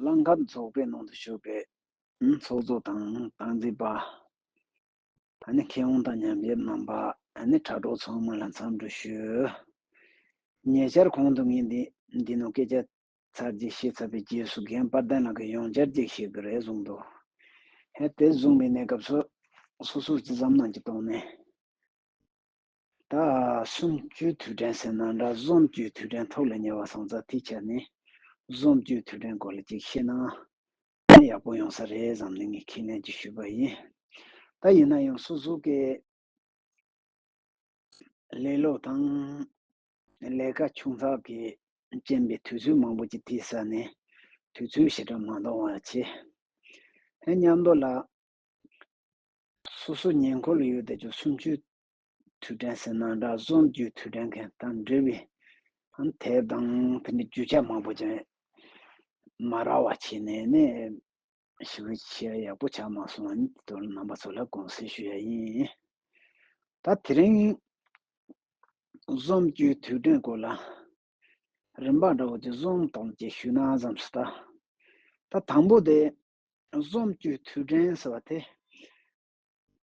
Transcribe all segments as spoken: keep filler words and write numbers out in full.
གླང་ཁ་ཚོགས་པའི་ནང་དུ་ཞུགས་པའི་ཚོགས་གཙོ་དང་སྟངས་འཛིན་པ། ཨ་ནི་མཁས་དབང་དང་ཉམས་ཞིབ་རྣམ་པ། ཨ་ནི་དྲ་གྲོགས་ཚང་མ་ལ་འཚམས་འདྲི་ཞུ། ཉེ་ཆར་གོང་དུ་ངས་འདི་འདི་ནང་སྐད་ཆ་ཚར་གཅིག་བཤད་ཚར་བའི་རྗེས་སུ་རྒན་དཔལ་ལྡན་ལགས་ཀྱིས་ཡང་བསྐྱར་གཅིག་བཤད་ཀྱི་རེད་གསུངས་འདུག་ཧེ་དེ་གསུངས་པའི་གནས་སྐབས་སུ་སོ་སོ་ཀྱི་བསམ་སྣང་གི་ཐོག་ནས། ད་གསུམ་བཅུའི་དུས་དྲན་ཟེར་ན་འདྲ། གསུམ་བཅུའི་དུས་དྲན་ཐོག་ལ་ཉེ་བ་སོང་ཙང་དེའི་ཆ་ནས་གསུམ་བཅུའི་དུས་དྲན་སྐོར་ལ་ཅིག་བཤད་ན་ཡག་པོ་ཡོང་ས་རེད་བསམ་ནས་ངས་ཁས་ལེན་ཅིག་ཞུས་པ་ཡིན། ད་ཡིན་ན་ཡང་སོ་སོ་གི་ལས་སློབ་དང་ལས་ཀ་ཆུང་ཚགས་ཀྱི་རྐྱེན་པས་དུས་ཚོད་མང་པོ་ཅིག་དེའི་ས་ནས་དུས་ཚོད་ཞེ་དྲག་མ་འདང་བ་བྱས། ཨེ་མཉམ་དུ་ལ་སོ་སོ་ཉེ་འཁོར་ལ་ཡོད་དེ་ཚོ་གསུམ་བཅུའི་དུས་དྲན་ཟེར་ན་འདྲ། གསུམ་བཅུའི་དུས་དྲན་མཁན་དང་འབྲེལ་བའི་ཨང་དེབ་དང་དེ་འདྲའི་རྒྱུ་ཆ་མང་པོ་ཅན་མ་རག་པ་བྱས་ནས་ནས་ཞིབ་འཇུག་བྱེད་ཡག་པོ་ཆགས་མ་སོང་། ཨ་ནི་དེ་ཚོ་ལ་རྣམ་པ་ཚོ་ལ་དགོངས་སེལ་ཞུ་ཡ་ཡིན། ད་དེ་རིང་གསུམ་བཅུའི་དུས་དྲན་སྐོར་ལ་རིམ་པ་འདྲ་བོ་ཅིག་གསུམ་ཐོག་ཅིག་ཞུས་ན་བསམ་སོང་། ད་ད་དང་པོ་དེ་གསུམ་བཅུའི་དུས་དྲན་ཟེར་བ་དེ།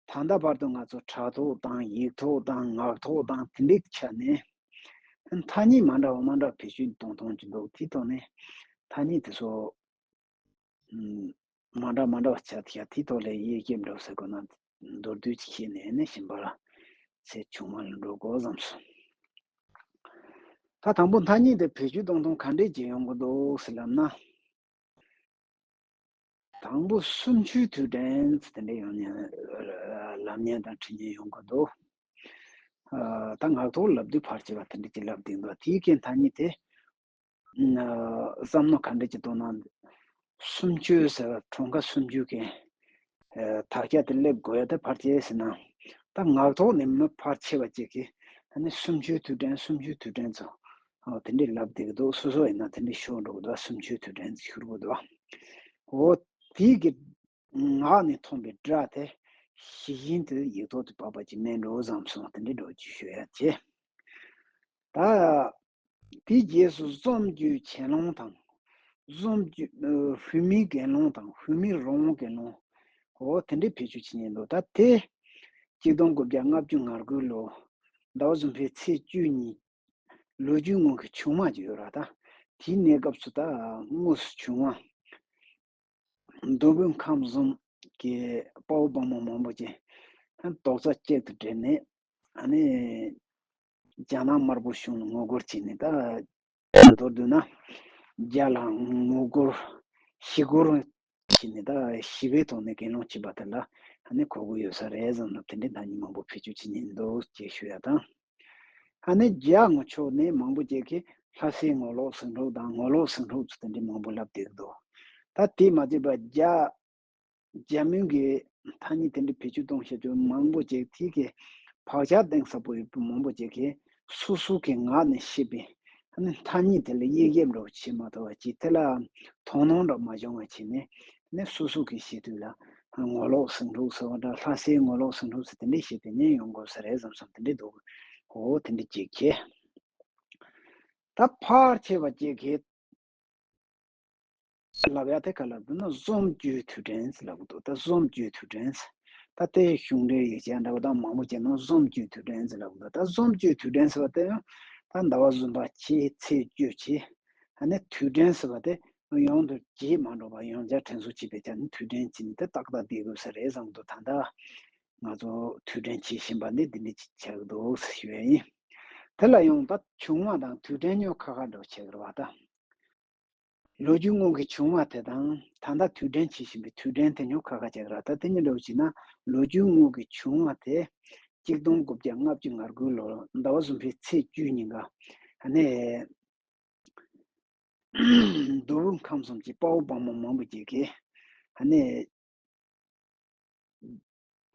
ད་ལྟ་བར་དུ་ང་ཚོ་དྲ་ཐོག་དང་ཡིག་ཐོག་དང་ངག་ཐོག་དང་དེ་འདྲའི་ཆ་ནས་ཐ་སྙད་མ་འདྲ་བ་མ་འདྲ་བ་བེད་སྤྱོད་གཏོང་གཏོང་གི་འདུག་དེའི་ཐོག་ནས་ཐ་སྙད་དེ་ཚོ་མ་འདྲ་མ་འདྲ་བ་ཆགས་ཀྱང་དེའི་ཐོག་ལ་དབྱེ་ཞིབ་འདྲ་བོ་ཟེར་དགོས་ན་མདོར་བསྡུས་ཤིག་བྱས་ནས་ནས་གཞན་པ་ལ་ཚེ་ཆུང་མ་ལ་འགྲོ་དགོས་བསམ་སོང་། ད་དང་པོ་ཐ་སྙད་དེ་བེད་སྤྱོད་གཏོང་སྟངས་ག་འདྲས་ཅིག་ཡོང་གི་འདུག་ཟེར་ལབ་ན། དང་པོ་གསུམ་བཅུའི་དུས་དྲན་ཟེར་དེ་འདྲ་ཡོང་ཉན་ལབ་ཉན་དང་འཁྲིད་ཉན་ཡོང་གི་འདུག་ཨ། ད་ངག་ཐོག་ལབ་དུས་ཕལ་ཆེ་བ་དེ་འདྲ་ཅིག་ལབ་བསྡད་འདུག་དེའི་རྐྱེན་ཐ་སྙད་དེ་ཨ། བསམ་མནོ་ག་འདྲ་ཅིག་གཏོང་ན། གསུམ་བཅུ་ཟེར་བ་གྲངས་ཀ་སུམ་ཅུ་གི་ཨ། དག་ཆ་དེ་སླེབས་དགོས་ཡ་དེ་ཕལ་ཆེར་ཟེར་ན། ད་ངག་ཐོག་ནས་མི་ཕལ་ཆེ་བ་ཅིག་གིས་ཨ་ནི་གསུམ་བཅུའི་དུས་དྲན་གསུམ་བཅུའི་དུས་དྲན་ཚོ་ཨ། དེ་འདྲས་ལབ་བསྡད་ཀྱི་འདུག་སོ་སོ་ཡིན་ན་དེ་འདྲས་ཤོར་འགྲོ་གི་འདུག་གསུམ་བཅུའི་དུས་དྲན་ཟེར་ཤོར་གི་འདུག་འོ། དེའི་གི་ངག་ནས་ཐོན་པའི་སྒྲ་དེ་ཞི་ཞིང་དུ་ཡིག་ཐོག་ཏུ་ཕབ་པ་ཅིག་མིན་འགྲོ་བསམ་སོང་། དེ་འདྲའི་འགྲོ་རྒྱུ་ཞུ་ཡ་བྱས། ད་དེའི་རྗེས་སུ་གསུམ་བཅུའི་ཆེ་ལོང་དང་། གསུམ་བཅུ་ཨ། བོད་མིའི་དགེ་སློང་དང་བོད་མིའི་རང་དབང་དགེ་སློང་། འོ་དེ་འདྲའི་བེད་སྤྱོད་བྱེད་ཉན་འདུག་ད་དེ་གཅིག་སྟོང་དགུ་བརྒྱ་ལྔ་བཅུ་ང་དགུ་ལོ་ཟླ་བ་བཟུམ་པའི་ཚེས་བཅུ་གཉིས། ལོ་རྒྱུས་སྔོན་གྱི་བྱུང་བ་ཅིག་ཡོད་ར། ད་དེའི་གནས་སྐབས་སུ་ད་དངོས་སུ་བྱུང་བ་མདོ་དབུས་ཁམས་གསུམ་གྱི་དཔའ་བོ་དཔའ་མོ་མང་པོ་ཅིག་རྡོག་རྩ་གཅིག་ཏུ་སྦྲེལ་ནས་ཨ་ནི་རྒྱ་ནག་དམར་པོ་གཞུང་ལ་ངོ་རྒོལ་བྱས་ནས། ད་མདོར་བསྡུས་ན་རྒྱ་ལ་ངོ་རྒོལ་ཞི་རྒོལ་བྱས་ནས་ད་ཞི་བའི་ཐོག་ནས་གུ་ཡངས་བྱས་པ་དེ་ལ་ཨ་ནི་གོ་གི་ཡོད་ས་རེད་བསམ་ན། དེ་འདྲའི་ཐ་སྙད་མང་པོ་བེད་སྤྱོད་བྱེད་ཉན་འདུག་ཅེས་ཞུ་ཡ་དང་། ཨ་ནི་རྒྱ་ངོ་ཕྱོགས་ནས་མང་པོ་ཅིག་གིས་ལྷ་སའི་ངོ་ལོག་ཟིང་འཁྲུག་དང་ངོ་ལོག་ཟིང་འཁྲུག་ཚོ་དེ་འདྲའི་མང་པོ་ལབ་བསྡད་ཀྱི་འདུག་ད་དེ་མ་བརྗེད་པར་རྒྱ་རྒྱ་མིན་གྱི་ཐ་སྙད་དེ་འདྲའི་བེད་སྤྱོད་གཏོང་བྱ་རྒྱུ་མང་པོ་ཅིག་དེ་གི་བག་ཆགས་གཏིང་ཟབ་པོ་ཡོད་པ་མང་པོ་ཅིག་གིས་སོ་སོ་གི་ངག་ནས་བཤད་པའི་ཨ་ནི་ཐ་སྙད་དེ་ལ་དབྱེ་ཞིབ་འདྲ་བོ་བྱེད་མ་ཐུབ་པ་ཅིག་དེ་ལ་དོ་སྣང་འདྲ་མ་བྱུང་བ་བྱས་ནས་ནི་སོ་སོ་གི་བཤད་དུས་ལ་ངོ་ལོག་ཟིང་འཁྲུག་ཟེར་བ་འདྲ། ལྷ་སའི་ངོ་ལོག་ཟིང་འཁྲུག་ཟེར་དེ་འདྲའི་བཤད་དེ་ཉན་ཡོང་དགོས་ས་རེད་བསམ་བསམ་དེ་འདྲའི་འདུག་འོ་དེ་འདྲའི་ཅིག་བྱས། ད་ཕལ་ཆེ་བ་ཅིག་གིས་ལབ་ཡ་དེ་ག་ལབ་འདུག་ན་གསུམ་བཅུའི་དུས་དྲན་ཟེར་ལབ་འདུག་ད་གསུམ་བཅུའི་དུས་དྲན་ཟེར། ད་དེ་གཞུང་འབྲེལ་ཡིག་ཆ་འདྲ་བོ་དང་མང་པོ་བྱས་ན་གསུམ་བཅུའི་དུས་དྲན་ཟེར་ལབ་འདུག་ད་གསུམ་བཅུའི་དུས་དྲན་ཟེར་བ་དེ་ཡང་ད་ཟླ་བ་གསུམ་པ་བྱས། ཚེས་བཅུ་བྱས། ཨ་ནི་དུས་དྲན་ཟེར་བ་དེ་ཡང་དུ་རྗེས་མ་འགྲོ་བར་ཡང་བསྐྱར་དྲན་གསོ་བྱེད་པའི་ཆ་ནས་དུས་དྲན་བྱས་ནས་དེ་ཏག་ཏག་བསྡད་དགོས་ས་རེད་བསམ་འདུག་ད་ལྟ་ང་ཚོ་དུས་དྲན་བྱེད་བཞིན་པ་འདི་འདི་འདྲ་ཅིག་ཆགས་འདུག་ཟེར་ཞུ་ཡ་ཡིན། དེ་ལ་ཡང་ད་བྱུང་བ་དང་དུས་དྲན་ཉོ་ཁ་ཁ་འདྲ་བོ་ཆགས་ཀྱི་རེད་བ་ད། ལོ་རྒྱུས་སྔོན་གྱི་བྱུང་བ་དེ་དང་ད་ལྟ་དུས་དྲན་བྱེད་བཞིན་པའི་དུས་དྲན་དེ་ཉོ་ཁ་ཁ་ཆགས་ཀྱི་རེད། ད་དེ་གཉིས་འདྲ་བོ་བྱས་ན་ལོ་རྒྱུས་སྔོན་གྱི་བྱུང་བ་དེ་གཅིག་སྟོང་དགུ་བརྒྱ་ལྔ་བཅུ་ང་དགུ་ལོར་ཟླ་བ་གསུམ་པའི་ཚེས་བཅུ་ཉིན་ཀ་ཨ་ནི་མདོ་དབུས་ཁམས་གསུམ་གྱི་དཔའ་བོ་དཔའ་མོ་མང་པོ་ཅིག་གིས་ཨ་ནི་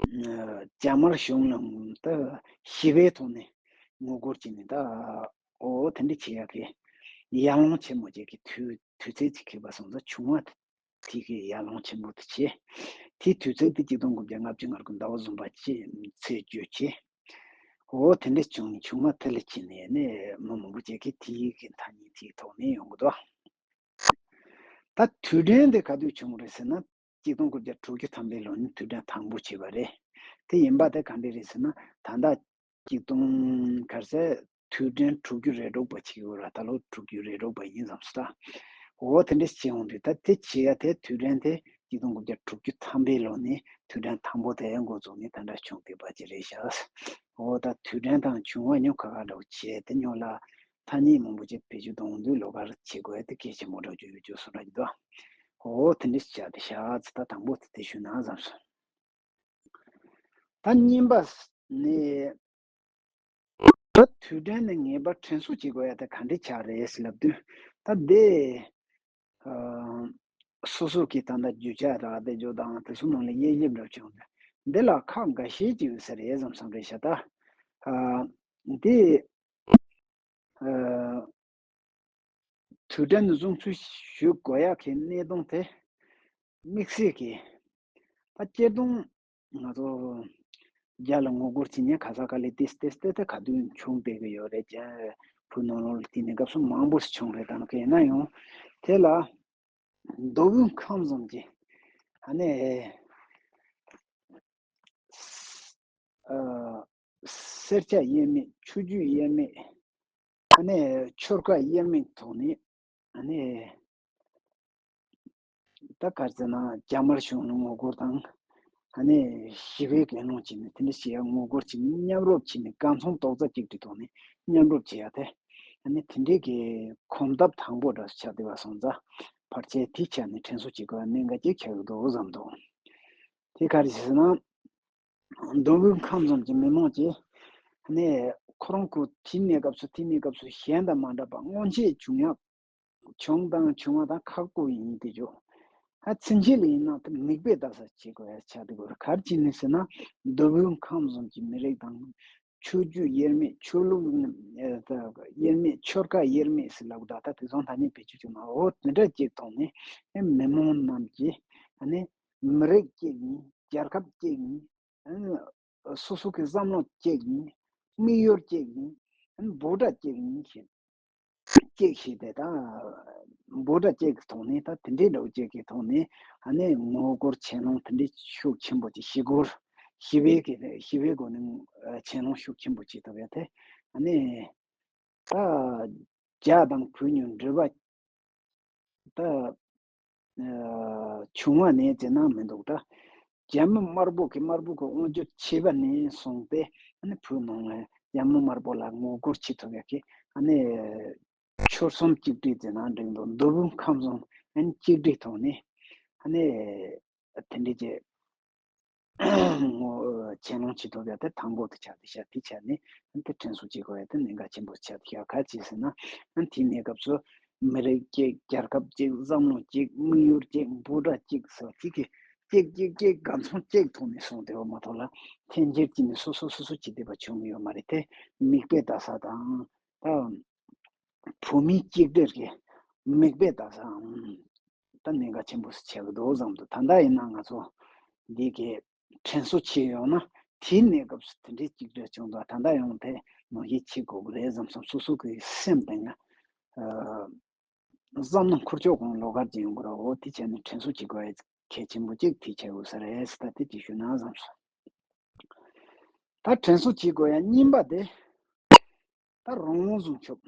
རྒྱ་དམར་གཞུང་ལ་ད་ཞི་བའི་ཐོག་ནས་ངོ་རྒོལ་བྱས་ནས་ད་འོ་དེ་འདྲ་བྱེད་ཡག་གི་ཡར་ལངས་ཆེན་མོ་ཅིག་གི་དུས་དུས་ཚོད་ཅིག་འཁེལ་བ་སོང་ཙང་བྱུང་བ་དེ་གི་ཡར་ལངས་ཆེན་མོ་དེ་བྱས། དེའི་དུས་ཚོད་དེ་གཅིག་སྟོང་དགུ་བརྒྱ་ལྔ་བཅུ་ང་དགུ་ཟླ་བ་གསུམ་པ་ཚེས་བཅུ་བྱས། འོ་དེ་འདྲ་བྱུང་བྱུང་བ་དེ་ལ་བྱས་ནས་ནས་མི་མང་པོ་ཅིག་གིས་དེའི་གི་ཐ་སྙད་དེའི་ཐོག་ནས་ཡོང་གི་འདུག་ད་དུས་དྲན་དེ་ག་དུས་བྱུང་བ་རེད་ཟེར་ན། གཅིག་སྟོང་དགུ་བརྒྱ་དྲུག་ཅུ་ཐམ་པའི་ལོ་ནི་དུས་དྲན་དང་པོ་བྱས་པ་རེད། དེ་ཡིན་པ་དེ་ག་འདྲ་རེད་ཟེར་ན། ད་ལྟ་གཅིག་སྟོང་ག་རེ་ཟེར། དུས་དྲན་དྲུག་ཅུ་རེ་དྲུག་པ་བྱེད་ཀྱི་ཡོད་ར། ད་ལོ་དྲུག་ཅུ་རེ་དྲུག་པ་ཡིན་བསམ་སོང་ད། འོ་དེ་འདྲ་བྱེད་འོང་དུས་ད་དེ་བྱེད་ཡ་དེ་དུས་དྲན་དེ་གཅིག་སྟོང་དགུ་བརྒྱ་དྲུག་ཅུ་ཐམ་པའི་ལོ་ནི་དུས་དྲན་དང་པོ་དེ་འགོ་བཙུགས་ནས་ད་འདྲ་བྱུང་བསྡད་པ་ཅིག་རེད་ཤག་འོ་ད་དུས་དྲན་དང་བྱུང་བ་ཉོ་ཁ་ཁ་འདྲ་བོ་བྱས་དེ་ཉོ་ལ། ཐ་སྙད་མང་པོ་ཅིག་བེད་སྤྱོད་གཏོང་དུས་ལོགས་ཀར་བྱེད་དགོས་དེ་གལ་ཆེན་པོ་འདྲ་བརྗོད་ཡོད་རྒྱུ་སོ་འདྲ་གྱི་འདུག་འོ་དེ་འདྲ་བྱ་དེ་བྱ་ཚེ་ད་དང་པོ་དེ་དེ་ཞུ་ན་བསམ་སོང་། ད་གཉིས་པ་ནི། ད་དུས་དྲན་ནི་ངེས་པར་དྲན་གསོ་བྱེད་དགོས་ཡ་དེ་ག་འདྲ་ཆགས་རེད་ཟེར་ལབ་དུས། ད་དེ། ཨ། སོ་སོ་གི་ད་ལྟ་རྒྱུ་ཆ་རག་བསྡད་རྒྱུ་དང་དེ་ཚོ་ནང་ལ་དབྱེ་ཞིབ་འདྲ་བྱུང་སྟེ། འདི་ལ་ཁག་འགའ་ཤས་ཅིག་ཡོད་ས་རེད་བསམ་བསམ་རེད་ཤག་ད། ཨ། འདི། ཨ། དུས་དྲན་སྲུང་བརྩི་ཞུ་དགོས་ཡག་གི་གནད་དོན་དེ། དམིགས་བསལ་གྱི། ད་སྤྱིར་བཏང་ང་ཚོ་རྒྱ་ལ་ངོ་རྒོལ་བྱེད་མཁན་ག་ས་ག་ལ་ཏིས་ཏིས་ཏིས་ཏིས་ག་དུས་བྱུང་བསྡད་ཀྱི་ཡོད་རེད། རྒྱ་བོད་ནང་ལོགས་ལ་དེ་ནས་སྐབས་སུ་མང་པོ་ཞིག་བྱུང་རེད། ད་ནི་ག་ཡིན་ན་ཡང་དེ་ལ་མདོ་དབུས་ཁམས་གསུམ་གྱི་ཨ་ནི། ཨ། སེར་སྐྱ་དབྱེར་མེད། ཆོས་བརྒྱུད་དབྱེར་མེད། ཨ་ནི་ཆོལ་ཁ་དབྱེར་མེད་ཐོག་ནས། ཨ་ནི་ད་ག་རེ་ཟེར་ན་རྒྱ་དམར་གཞུང་ལ་ངོ་རྒོལ་དང་། ཨ་ནི་ཞི་བའི་གུ་ཡངས་བྱས་ནས་དེ་འདྲ་བྱེད་ཡ་ངོ་རྒོལ་བྱས་ནས་མཉམ་རུབ་བྱས་ནས་གང་ཚང་རྡོག་རྩ་གཅིག་སྒྲིལ་ཐོག་ནས་མཉམ་རུབ་བྱེད་ཡ་དེ། ཨ་ནི་དེ་འདྲའི་གི་གོམ་སྟབས་དང་པོ་འདྲ་ཆགས་བསྡད་པ་སོང་ཙང་། བར་ཆད་དེ་ཆ་ནས་དྲན་གསོ་བྱེད་དགོས་པའི་གནད་འགག་ཅིག་ཆགས་ཡོད་འདུག་བསམ་འདུག་དེ་ག་རེ་ཟེར་ན། མདོ་དབུས་ཁམས་གསུམ་གྱི་མི་མང་གིས་ནས་ཁོ་རང་ཁོ་དེའི་གནས་སྐབས་སུ་དེའི་གནས་སྐབས་སུ་གཞན་དང་མ་འདྲ་བ་སྔོན་ཆད་བྱུང་ཡག་བྱུང་དང་བྱུང་བ་དང་ཁག་པོ་ཡིན་དེ་ཆོག་ད་ཕྱིན་ཆད་ལ་ཡིན་ན་དེ་མིག་དཔེ་ལྟ་ས་བྱེད་དགོས་ཡ་ཆགས་བསྡད་ཡོད་རེད། ག་རེ་བྱས་ནས་ཟེར་ན། མདོ་དབུས་ཁམས་གསུམ་གྱི་མི་རིགས་དང་། ཆོས་བརྒྱུད་དབྱེར་མེད། ཆོས་ལུགས་དབྱེར་མེད། ཆོལ་ཁ་དབྱེར་མེད་ཟེར་ལབ་ད་ད་དེ་ཚོ་ཐ་སྙད་བེད་སྤྱོད་བྱུང་ན། འོ་དེ་འདྲ་ཅིག་ཐོག་ནས་མི་མང་རྣམས་ཀྱིས་ནི་མི་རིགས་གཅིག་ཡིན། རྒྱལ་ཁབ་གཅིག་ཡིན། སོ་སོ་གི་བསམ་བློ་གཅིག་ཡིན། དམིགས་ཡུལ་གཅིག་ཡིན། འབོད་སྒྲ་གཅིག་ཡིན་ཞེས། གཅིག་ཞེས་དེ་དང་། འབོད་སྒྲ་གཅིག་གི་ཐོག་ནས། ད་དེ་འདྲའི་འདྲ་བོ་གཅིག་གི་ཐོག་ནས་ཨ་ནི་ངོ་རྒོལ་ཆེ་ལོང་དེ་འདྲའི་ཤུགས་ཆེན་པོ་ཅིག་ཞི་རྒོལ། ཞི་བའི་གི་ཞི་བའི་སྒོ་ནས་ཆེ་ལོང་ཤུགས་ཆེན་པོ་བྱེད་ཐུབ་ཡ་དེ། ཨ་ནི། ད་རྒྱ་དང་བོད་གཉིས་འབྲེལ་བ་ད་བྱུང་བ་ནས་ཅི་ན་མི་འདུག་ད་རྒྱ་མི་དམར་པོ་གི་དམར་པོ་གི་དབང་སྒྱུར་བྱས་པ་ནས་བཟུང་སྟེ། ཨ་ནི་བོད་ནང་ལ་རྒྱ་མི་དམར་པོ་ལ་ངོ་རྒོལ་བྱེད་ཐུབ་ཡ་གི་ཨ་ནི་ཆོལ་གསུམ་གཅིག་སྒྲིལ་ཟེར་ན་འགྲིག་འདུག་མདོ་དབུས་ཁམས་གསུམ་ཨ་ནི་གཅིག་སྒྲིལ་ཐོག་ནས་ཨ་ནི་དེ་འདྲའི་ཅིག་ངོ་ཆེ་ལོང་བྱེད་ཐུབ་ཡ་དེ་དང་པོ་དེ་ཆགས་ཏེ་ཤག་དེ་ཆ་ནས་དེ་དྲན་གསོ་བྱེད་དགོས་ཡ་དེ་གནད་འགག་ཆེན་པོ་ཆགས་ཏེ་ཤག་ག་ཅི་ཟེར་ན། དེའི་གནས་སྐབས་སུ་མི་རིགས་གཅིག་རྒྱལ་ཁབ་གཅིག་བསམ་བློ་གཅིག་དམིགས་ཡུལ་གཅིག་འབོད་སྒྲ་གཅིག་སོགས་གཅིག་གི་གཅིག་གཅིག་གཅིག་གང་ཚང་གཅིག་ཐོག་ནས་སོང་བསྡད་པ་མ་གཏོགས་ལ། འཐེན་འཁྱེར་གྱིས་ནི་སོ་སོ་སོ་སོ་བྱེད་བསྡད་པ་བྱུང་ཡོད་མ་རེད་དེ། མིག་དཔེ་ལྟ་ས་དང་། ད། བོད་མིའི་གཅིག་སྒྲིལ་གྱི་མིག་དཔེ་ལྟ་ས་ཨང་། ད་གནད་འགག་ཆེན་པོ་ཞིག་ཆགས་ཀྱི་འདུག་བསམ་འདུག་ད་ལྟ་ཡིན་ན་ང་ཚོ་འདི་གའི་དྲན་གསོ་བྱས་ཡོང་ན། དེའི་གནས་སྐབས་སུ་དེ་འདྲའི་གཅིག་སྒྲིལ་བྱུང་འདུག་ད་ལྟ་ཡང་དེ་ནང་བཞིན་བྱེད་དགོས་ཀྱི་རེད་བསམ་སོང་། སོ་སོ་གི་སེམས་སྟེང་ན་ཨ་བསམ་བློ་འཁོར་ཕྱོགས་གང་ལོགས་ཀར་ཅིག་ཡོང་གི་རེད། འོ་དེ་བྱས་ནས་དྲན་གསོ་བྱེད་དགོས་ཡ་གལ་ཆེན་པོ་གཅིག་དེ་ཆགས་ཡོད་ས་རེད་ཟེར། ད་དེ་གཅིག་ཞུས་ན་བསམ་སོང་། ད་དྲན་གསོ་བྱེད་དགོས་ཡ་གཉིས་པ་དེ། ད་རང་དབང་སྲུང་སྐྱོབ།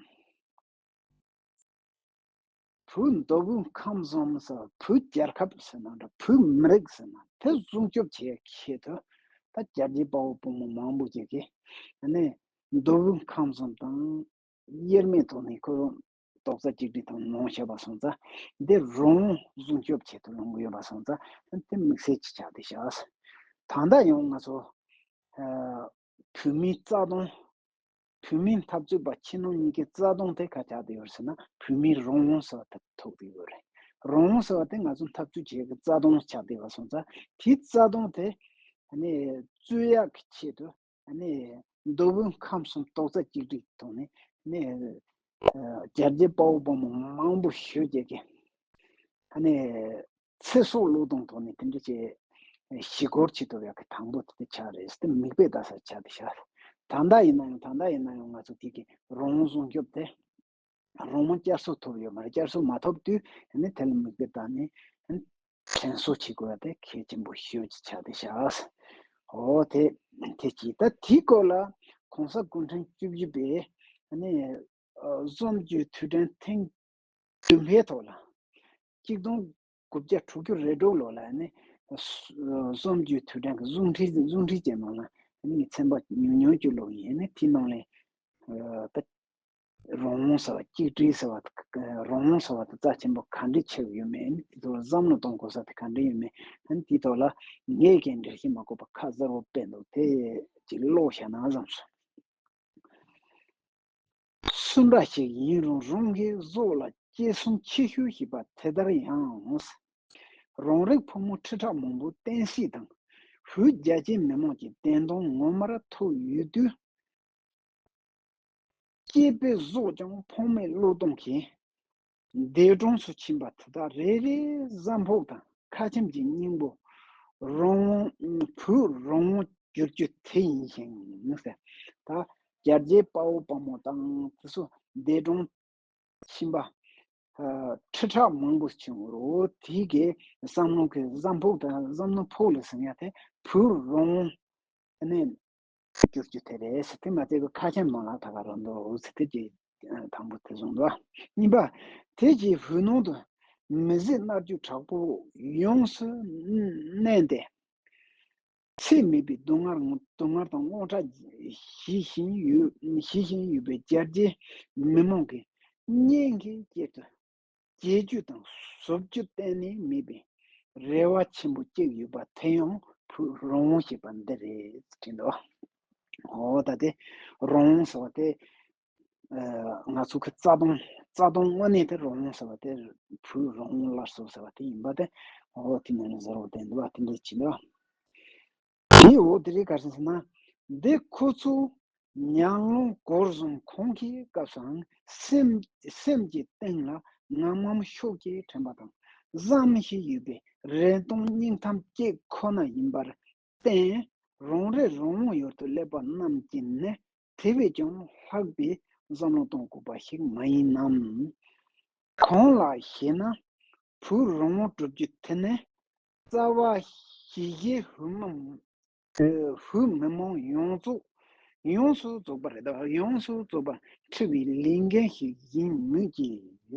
བོད་མདོ་དབུས་ཁམས་གསུམ་ཟེར། བོད་རྒྱལ་ཁབ་ཟེར་ན་འདྲ། བོད་མི་རིགས་ཟེར་ན་དེ་སྲུང་སྐྱོབ་བྱེད་ཆེད་དུ། ད་རྒྱལ་གཅེས་དཔའ་བོ་དཔའ་མོ་མང་པོ་ཅིག་གིས་ནས་མདོ་དབུས་ཁམས་གསུམ་དང་དབྱེར་མེད་ཐོག་ནས་ཁོ་རང་རྡོག་རྩ་གཅིག་སྒྲིལ་ཐོག་ལངས་བཞག་པ་སོང་ཙང་། འདི་རང་དབང་སྲུང་སྐྱོབ་ཆེད་དུ་ལངས་ཀྱི་ཡོད་པ་སོང་ཙང་། དེ་དམིགས་བསལ་གྱི་ཆགས་བསྡད་ཤག་ད་ལྟ་ཡང་ང་ཚོ་ཨ་བོད་མིའི་རྩ་དོན། བོད་མིའི་འཐབ་རྩོད་པ་ཕྱི་ནང་གཉིས་ཀའི་རྩ་དོན་དེ་ག་ཆགས་བསྡད་ཡོད་ཟེར་ན། བོད་མིའི་རང་དབང་ཟེར་བ་དེ་ཐོགས་བསྡད་ཡོད་རེད། རང་དབང་ཟེར་བ་དེ་ང་ཚོ་འཐབ་རྩོད་བྱེད་ཀྱི་རྩ་དོན་ཆགས་བསྡད་པ་སོང་ཙང་། དེའི་རྩ་དོན་དེ་ནས་རྩོད་ཡག་གི་ཆེད་དུ། ཨ་ནི་མདོ་དབུས་ཁམས་གསུམ་རྡོག་རྩ་གཅིག་སྒྲིལ་ཐོག་ནས་ནས་ཨ་རྒྱལ་གཅེས་དཔའ་བོ་དཔའ་མོ་མང་པོ་ཞེ་ཅིག་གིས་ཨ་ནི་ཚེ་སྲོག་བློས་གཏོང་ཐོག་ནས་དེ་འདྲ་བྱས་ཞི་རྒོལ་བྱེད་ཐུབ་ཡག་གི་དང་པོ་དེ་ཆགས་རེད་ཟེར་ཏེ་མིག་དཔེ་ལྟ་ས་ཆགས་བསྡད་ཤག་ད་ལྟ་ཡིན་ན་ཡང་། ད་ལྟ་ཡིན་ན་ཡང་ང་ཚོ་དེ་གི་རང་དབང་སྲུང་སྐྱོབ་དེ། རང་དབང་བསྐྱར་གསོ་ཐོབ་ཡོད་མ་རེད། བསྐྱར་གསོ་མ་ཐོབ་དུས་ཨ་ནི་དེ་ལ་དམིགས་པའི་སྟེང་ནས་ཨ་ནི་དྲན་གསོ་བྱེད་དགོས་པ་དེ་གལ་ཆེན་པོ་ཤོས་ཅིག་ཆགས་བསྡད་ཤག་འོ་དེ་དེ་གཅིག་ད་དེའི་སྐོར་ལ་གོང་ས་སྐུ་ཕྲེང་བཅུ་བཞི་པས་ཨ་ནི་གསུམ་བཅུའི་དུས་དྲན་ཐེངས་བདུན་པའི་ཐོག་ལ། གཅིག་སྟོང་དགུ་བརྒྱ་དྲུག་ཅུ་རེ་དྲུག་ལོ་ལ་ནི་གསུམ་བཅུའི་དུས་དྲན་གྱི་གཟུངས་ཁྲི་གཟུངས་ཁྲི་ཅན་མང་ལ་ནི་ཚན་པ་ཉུང་ཉུང་ཅིག་ཀློག་ཡིན་ནི་དེ་ནང་ལས་ད་རང་དབང་ཟེར་བ་གཅིག་སྒྲིལ་ཟེར་བ་རང་དབང་ཟེར་བ་དེ་རྩ་ཆེན་པོ་ག་འདྲ་ཆགས་ཡོད་མེད་ནི་དེ་ཚོ་ལ་བསམ་བློ་གཏོང་དགོས་ས་དེ་ག་འདྲ་ཡོད་མེད་ནི་དེ་ཐོག་ལ་ངས་ཀྱང་འགྲེལ་བཤད་མ་དགོས་པ་ཁ་གསལ་པོ་སྤེལ་འདུག་དེ་ཅིག་ཀློག་བྱས་ན་བསམ་སོང་། གསུམ་པ་ཞིག་ཡིན་རུང་རང་གི་བཟོ་ལ་གཅེས་སེམས་ཆེ་ཤོས་ཞེས་པ་དེ་ལྟར་ཡང་། རང་རིགས་ཕོ་མོ་ཁྲི་ཕྲག་མང་པོ་བསྟེན་སྲིད་དང་བོད་རྒྱ་ཆེའི་མི་མང་གི་བདེན་དོན་ངོ་མར་ཐུག་ཡོད་དུས། གཅེས་པའི་གཟུགས་ཀྱང་ཕངས་མེད་བློས་གཏོང་གིས། འདས་གྲོངས་སུ་ཕྱིན་པ་དེ་དག་རེ་རེའི་བཟའ་ཕོགས་དང་ཁ་ཆེམས་ཀྱི་སྙིང་པོ་རང་དབང་བོད་རང་དབང་བསྒྱུར་རྒྱུ་དེ་ཡིན་ཞིང་ཟེར། ད་རྒྱ་རྒྱའི་དཔའ་བོ་དཔའ་མོ་དང་དེ་ཚོ་འདས་གྲོངས་ཕྱིན་པ་ཁྲི་ཕྲག་མང་པོ་བྱུང་རོ་དེ་གའི་བསམ་བློ་གི་བཟའ་ཕོགས་དང་བསམ་བློ་ཕོགས་ལ་ཟིན་ཡ་དེ་བོད་རང་དབང་ནས། བསྒྱུར་རྒྱུ་དེ་རེད་ཟེར་དེ་མ་ཚད་ཁ་ཆེམས་ནང་ལ་ད་ག་རང་འདུག་ཟེར་དེ་ཅི་དང་པོ་དེ་བཟུང་འདུག་གཉིས་པ། དེ་རྗེས་བོད་ནང་དུ་མི་བཟད་མནར་གཅོད་དྲག་པོ་ཡོངས་སུ་གནས་ཏེ། ཚད་མེད་པའི་སྡུག་བསྔལ་སྡུག་བསྔལ་དང་དངངས་སྐྲག་ཞི་བཞིན་ཡོད་ཞི་བཞིན་ཡོད་པའི་རྒྱ་ཆེའི་མི་མང་གི་སྙིང་གི་དཀྱིལ་དུ། བྱེད་རྒྱུ་དང་བཟོ་རྒྱུ་གཏན་ནས་མེད་པའི་རེ་བ་ཆེན་པོ་གཅིག་ཡོད་པ་དེ་ཡང་བོད་རང་དབང་ཞེས་པ་འདི་རེད་དྲན་འདུག་འོ་ད་དེ་རང་དབང་ཟེར་བ་དེ་ང་ཚོ་གི་རྩ་དོན་རྩ་དོན་དངོས་གནས་དེ་རང་དབང་ཟེར་བ་དེ་བོད་རང་དབང་སླར་གསོ་ཟེར་བ་དེ་ཡིན་པ་དེ་འོ་དེ་ནས་ནི་གསལ་པོ་བསྟན་འདུག་བ་དེ་འདྲ་བྱས་འདུག་དེའི་འོག་དེ་རིང་ག་རེ་ཟེར་ན། འདི་ཁོ་ཚོ་ཉམས་མྱོང་གོ་བཟུང་ཁོང་གི་སྐབས་སུའང་སེམས་སེམས་ཀྱི་གཏིང་ལ་ངམ་ངམ་ཤུགས་ཀྱིས་དྲན་པ་དང་བསམ་བཞིན་ཡོད་པའི་རེ་སྟོང་སྙིང་གཏམ་གཅིག་ཁོ་ན་ཡིན་པར་བརྟེན། རང་རེ་རང་དབང་ཡུལ་དུ་སླེབས་པ་རྣམས་ཀྱིས་ནི་དེ་བས་ཀྱང་ལྷག་པའི་བསམ་བློ་གཏོང་དགོས་པ་ཞིག་མ་ཡིན་ནམ། གང་ལགས་ཞེ་ན། བོད་རང་དབང་བསྒྲུབ་རྒྱུ་དེ་ནི་རྩ་བ་ཤེས་བྱའི་བོད་མི་བོད་མི་མང་ཡོངས་རྫོགས་ཡོངས་སུ་རྫོགས་པ་རེད་ད་ཡོངས་སུ་རྫོགས་པ་འཁྲི་བའི་ལས་འགན་ཞིག་ཡིན་མོད་ཀྱི་ད་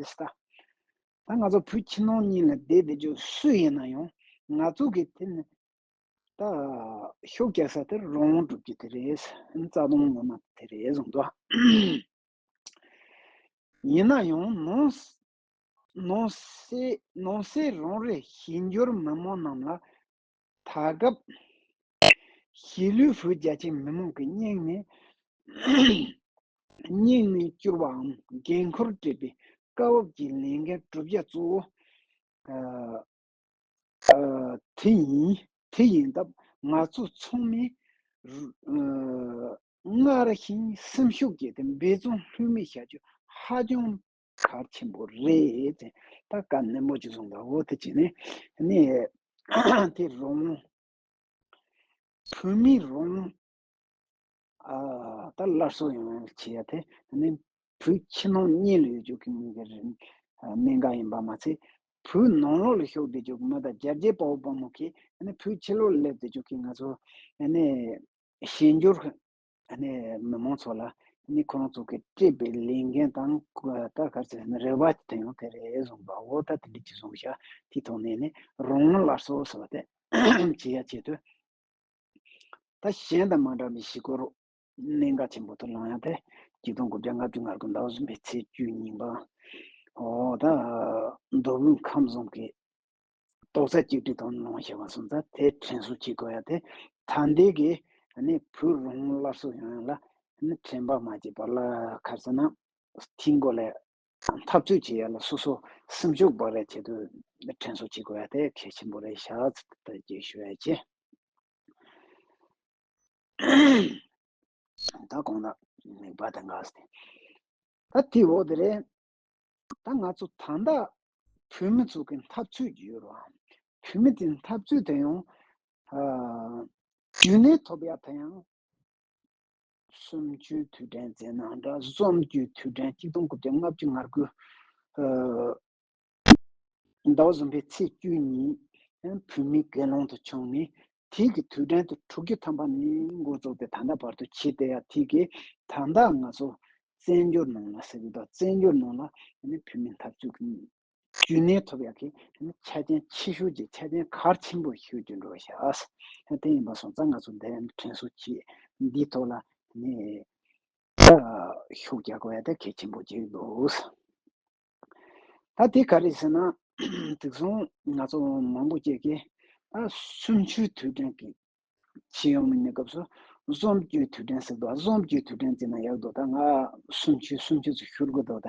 ད་ང་ཚོ་བོད་ཕྱི་ནང་གཉིས་ལ་བསྡད་བསྡད་རྒྱུ་སུ་ཡིན་ན་ཡང་ང་ཚོ་གི་དེ་ནི་ད་ཤུགས་རྒྱག་ས་དེ་རང་དབང་སྒྲུབ་རྒྱུ་དེ་རེད། རྩ་དོན་ངོ་མ་དེ་རེད་གསུངས་འདུག་ཡིན་ན་ཡང་ནང་ནང་སའི་ནང་སའི་རང་རེ་གཞན་འབྱོར་མི་མང་རྣམས་ལ་ད་སྐབས་གཞིས་ལུས་བོད་རྒྱ་ཆེའི་མི་མང་གི་སྙིང་ནས་སྙིང་ནས་བསྐྱུར་བའམ་འགན་ཁུར་སྤྲད་པའི་སྐབས་བབ་ཀྱི་ལས་འགན་བསྒྲུབ་བྱ་གཙོ་བོ། དེ་ཡིན་དེ་ཡིན་སྟབས་ང་ཚོ་ཚང་མས་སྔར་བཞིན་སེམས་ཤུགས་བསྐྱེད་དེ་འབད་བརྩོན་ལྷོད་མེད་བྱ་རྒྱུ་ཧ་ཅང་གལ་ཆེན་པོ་རེད་ཅེས་ད་བཀའ་ནན་པོ་ཅིག་གསུངས་འདུག་འོ་དེ་བྱས་ནས་ནི་དེ་རང་བོད་མི་རང་ཨ་ད་སླར་གསོ་ཡོང་ཡ་བྱེད་ཡ་དེ་ནི་བོད་ཕྱི་ནང་གཉིས་ལ་ཡོད་རྒྱུ་གི་མི་གི་རིན་གནད་འགག་ཡིན་པ་མ་ཚད་བོད་ནང་ལོགས་ལ་ཤོག་བསྡད་རྒྱུ་གི་མི་དང་རྒྱ་རྒྱའི་དཔའ་བོ་དཔའ་མོ་གིས་ནི་བོད་ཕྱི་ལོགས་ལ་སླེབས་བསྡད་རྒྱུ་གི་ང་ཚོ་ནི་གཞན་འབྱོར་ནི་མི་མང་ཚོ་ལ་ནི་ཁོ་རང་ཚོ་གི་སྤྲད་པའི་ལས་འགན་དང་ད་ག་རེ་ཟེར་ནི་རེ་བ་དེ་ཡང་དེ་རེད་བཟུང་པ་འོ་ད་དེ་འདྲ་ཅིག་བཟུང་བཞག་དེ་ཐོག་ནས་ནི་རང་དབང་སླར་གསོ་ཟེར་བ་དེ་བྱེད་ཡ་ཆེད་དུ། ད་གཞན་དང་མ་འདྲ་བའི་གཞིས་སྐོར་གནད་འགག་ཆེན་པོ་དུ་ལངས་ཡ་དེ་གཅིག་སྟོང་དགུ་བརྒྱ་ལྔ་བཅུ་ང་དགུ་ཟླ་བ་གསུམ་པའི་ཚེས་བཅུ་ཉིན་པ། འོ་ད་མདོ་དབུས་ཁམས་གསུམ་གྱི་རྡོག་རྩ་གཅིག་སྒྲིལ་དང་ནང་བཞིན་པ་སོང་ཙང་དེ་དྲན་གསོ་བྱེད་དགོས་ཡ་དེ་ད་ལྟའི་གི་ནི་བོད་རང་དབང་སླར་གསོ་ཡོང་ཡ་ལ་ནི་དྲན་པ་མ་བརྗེད་པ་ལ་ག་རེ་ཟེར་ན་དེའི་མགོ་ལ་འཐབ་རྩོད་བྱེད་ཡ་ལ་སོ་སོ་སེམས་ཤུགས་སྤར་ཡ་ཆེད་དུ་དྲན་གསོ་བྱེད་དགོས་ཡ་དེ་གལ་ཆེན་པོ་རེད་ཤག་ཟེར་ཏེ་ཞུ་ཡ་བྱས། ད་གོང་ན་མིག་པ་དང་འགག་སྟེ། ད་དེ་འོག་དེ་རེད། ད་ང་ཚོ་ད་ལྟ་བོད་མི་ཚོ་གི་འཐབ་རྩོད་ཀྱི་ཡོད་རེད་བ། བོད་མི་དེ་འཐབ་རྩོད་དེ་ཡང་རྒྱུན་གནས་ཐོབ་ཡ་དེ་ཡང་ གསུམ་བཅུའི་དུས་དྲན་བརྩིས་ན་འདྲ། གསུམ་བཅུའི་དུས་དྲན་གཅིག་སྟོང་དགུ་བརྒྱ་ལྔ་བཅུ་ང་དགུ་ཟླ་བ་གསུམ་པའི་ཚེས་བཅུ་ཉིན་བོད་མིའི་སྒེར་ལངས་དུ་བྱུང་ནས། དེ་གི་དུས་དྲན་དུ་དྲུག་ཅུ་ཐམ་པ་ནས་འགོ་བཙུགས་ཏེ་ད་ལྟ་བར་དུ་བྱས་ཏེ། ཡ་དེ་གི་ད་ལྟ་ང་ཚོ་བཙན་བྱོལ་ནང་ལ་ཟེར་གི་འདུག་བཙན་བྱོལ་ནང་ལ་ནི་བོད་མིའི་འཐབ་རྩོད་ཀྱི་རྒྱུན་གནས་ཐོབ་ཡག་གི་ཆ་རྐྱེན་ཆེ་ཤོས་ཀྱི་ཆ་རྐྱེན་གལ་ཆེན་པོ་ཞིག་ཏུ་འགྲོ་བཞག་དེ་ཡིན་པ་སོང་ཙང་ང་ཚོ་འདི་དྲན་གསོ་བྱེད་འདིའི་ཐོག་ལ་ནི་ཤུགས་རྒྱག་དགོས་ཡ་དེ་གལ་ཆེན་པོ་ཅིག་འདུག་ད་དེ་ག་རེ་ཟེར་ན། དེང་སང་ང་ཚོ་མང་པོ་ཅིག་གིས་ད་གསུམ་བཅུའི་དུས་དྲན་གྱི་ཕྱི་ཡོང་མི་སྣའི་སྐབས་སུ་གསུམ་བཅུའི་དུས་དྲན་ཟེར་འདུག་གསུམ་བཅུའི་དུས་དྲན་ཟེར་ན་ཡག་འདུག་ད་ང་གསུམ་བཅུ་གསུམ་བཅུ་ཙམ་ཤོར་གི་འདུག་ད་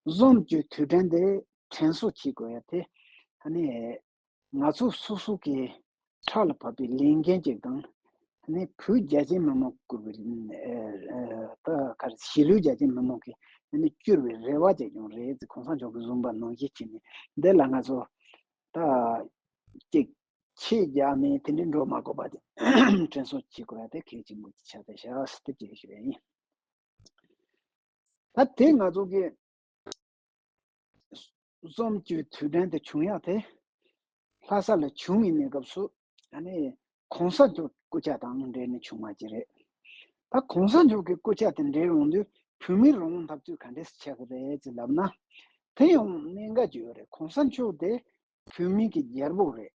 གསུམ་བཅུའི་དུས་དྲན་དེ་དྲན་གསོ་བྱེད་དགོས་ཡ་དེ་ཨ་ནི་ང་ཚོ་སོ་སོ་གི་ཕྲག་ལ་བབས་པའི་ལས་འགན་ཅིག་དང་། ཨ་ནི་བོད་རྒྱ་ཆེའི་མི་མང་བཀུར་བའི་ད་ག་རེ་གཞིས་ལུས་རྒྱ་ཆེའི་མི་མང་གི་ཨ་ནི་བསྐྱུར་བའི་རེ་བ་ཅིག་ཡོང་རེད། གོང་ས་མཆོག་གིས་བཟུང་པ་ནང་བཞིན་བྱས་ནས་འདི་ལ་ང་ཚོ་ད་ཅིག་ཆད་རྒྱག་ནས་དེ་འདྲའི་འགྲོ་མ་དགོས་པ་དེ་དྲན་གསོ་བྱེད་དགོས་ཡ་དེ་གལ་ཆེན་པོ་ཆགས་བསྡད་ཤག་ཟེར་དེ་ཅིག་ཞུ་ཡ་ཡིན། ད་དེ་ང་ཚོ་གི་གསུམ་བཅུའི་དུས་དྲན་དེ་བྱུང་ཡ་དེ་ལྷ་ས་ལ་བྱུང་ཡིན་ནའི་སྐབས་སུ་ཨ་ནི་གོང་ས་མཆོག་སྐུ་ཕྱྭ་དང་འབྲེལ་ནས་བྱུང་བ་ཅིག་རེད། ད་གོང་ས་མཆོག་གི་སྐུ་ཕྱྭ་དེ་འབྲེལ་ཡོང་དུས་བོད་མིའི་རང་དབང་འཐབ་རྩོད་ག་འདྲས་ཆགས་ཀྱི་རེད་ཅེས་ལབ་ན། དེ་ཡང་གནད་འགག་ཅིག་ཡོད་རེད། གོང་ས་མཆོག་དེ་བོད་མི་གི་རྒྱལ་པོ་རེད།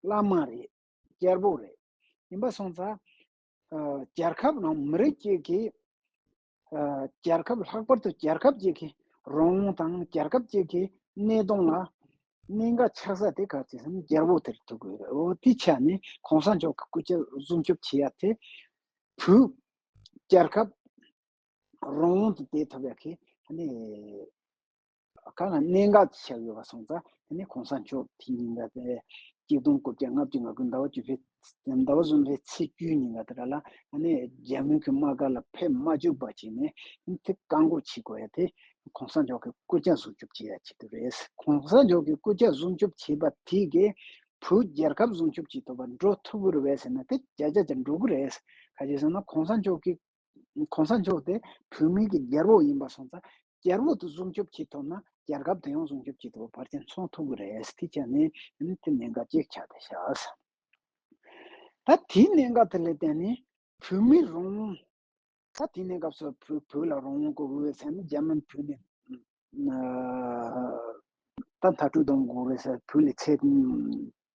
བླ་མ་རེད། རྒྱལ་པོ་རེད། ཡིན་པ་སོང་ཙང་། ཨ། རྒྱལ་ཁབ་ནང་མི་རིགས་གཅིག་གི། ཨ། རྒྱལ་ཁབ་ལྷག་པར་དུ་རྒྱལ་ཁབ་གཅིག་གི་རང་དབང་དང་རྒྱལ་ཁབ་གཅིག་གི་གནས་སྟངས་ལ་གནད་འགག་ཆགས་ས་དེ་ག་རེ་ཟེར་ན་རྒྱལ་པོ་དེར་ཐུག་དགོས་རེད། འོ་དེ་ཆ་ནས་གོང་ས་མཆོག་གི་སྐུ་ཕྱྭ་སྲུང་སྐྱོབ་བྱེད་ཡ་དེ་བོད་རྒྱལ་ཁབ་རང་དབང་དུ་བསྡད་ཐུབ་ཡ་གི་ཨ་ནི་གང་ལ་གནད་འགག་ཆགས་ཡོད་པ་སོང་ཙང་། ཨ་ནི་གོང་ས་མཆོག་དེ་ཉིན་ཀ་དེ་གཅིག་སྟོང་དགུ་བརྒྱ་ལྔ་བཅུ་ང་དགུ་ཟླ་བ་བཅུ་པའི་ཟླ་བ་གསུམ་པའི་ཚེས་བཅུའི་ཉིན་ཀ་དེ་ར་ལ་ཨ་ནི་རྒྱ་མི་གི་དམག་སྒར་ལ་ཕེབས་མ་བཅུག་པ་བྱས་ནས་དེ་བཀག་འགོག་བྱེད་དགོས་ཡ་དེ་གོང་ས་མཆོག་གི་སྐུ་ཕྱྭ་སྲུང་སྐྱོབ་བྱེད་ཡ་ཆེད་དུ་རེད། གོང་ས་མཆོག་གི་སྐུ་ཕྱྭ་སྲུང་སྐྱོབ་བྱས་པ་དེ་གིས་བོད་རྒྱལ་ཁབ་སྲུང་སྐྱོབ་བྱེད་ཐུབ་པ་འགྲོ་ཐུབ་ཀྱི་རེད་པས་ཟེར་ན་དེ་བརྒྱ་ཆ་བརྒྱ་འགྲོ་གི་རེད། ག་ཅི་ཟེར་ན་གོང་ས་མཆོག་གི་གོང་ས་མཆོག་དེ་བོད་མི་གི་རྒྱལ་པོ་ཡིན་པ་སོང་ཙང་རྒྱལ་པོ་དེ་སྲུང་སྐྱོབ་བྱེད་ཐུབ་ན་རྒྱལ་ཁབ་དེ་ཡང་སྲུང་སྐྱོབ་བྱེད་ཐུབ་པ་ཕལ་ཆེར་མཚོན་ཐུབ་ཀྱི་རེད། དེ་བྱས་ནས་དེ་གནད་འགག་ཅིག་ཆགས་བསྡད་ཤག་ད་དེའི་གནད་འགག་དེ་ལ་བརྟེན་ནས་བོད་མི་རང་དབང་། ད་དེ་གནས་སྐབས་སུ་བོད་བོད་ལ་རང་དབང་དགོས་ཀྱི་ཡོད་ཟེར་ན་རྒྱ་མི་བོད་ནས་ད་མཐར་སྐྲོད་གཏོང་དགོས་རེད་ཟེར། བོད་ལ་ཚད་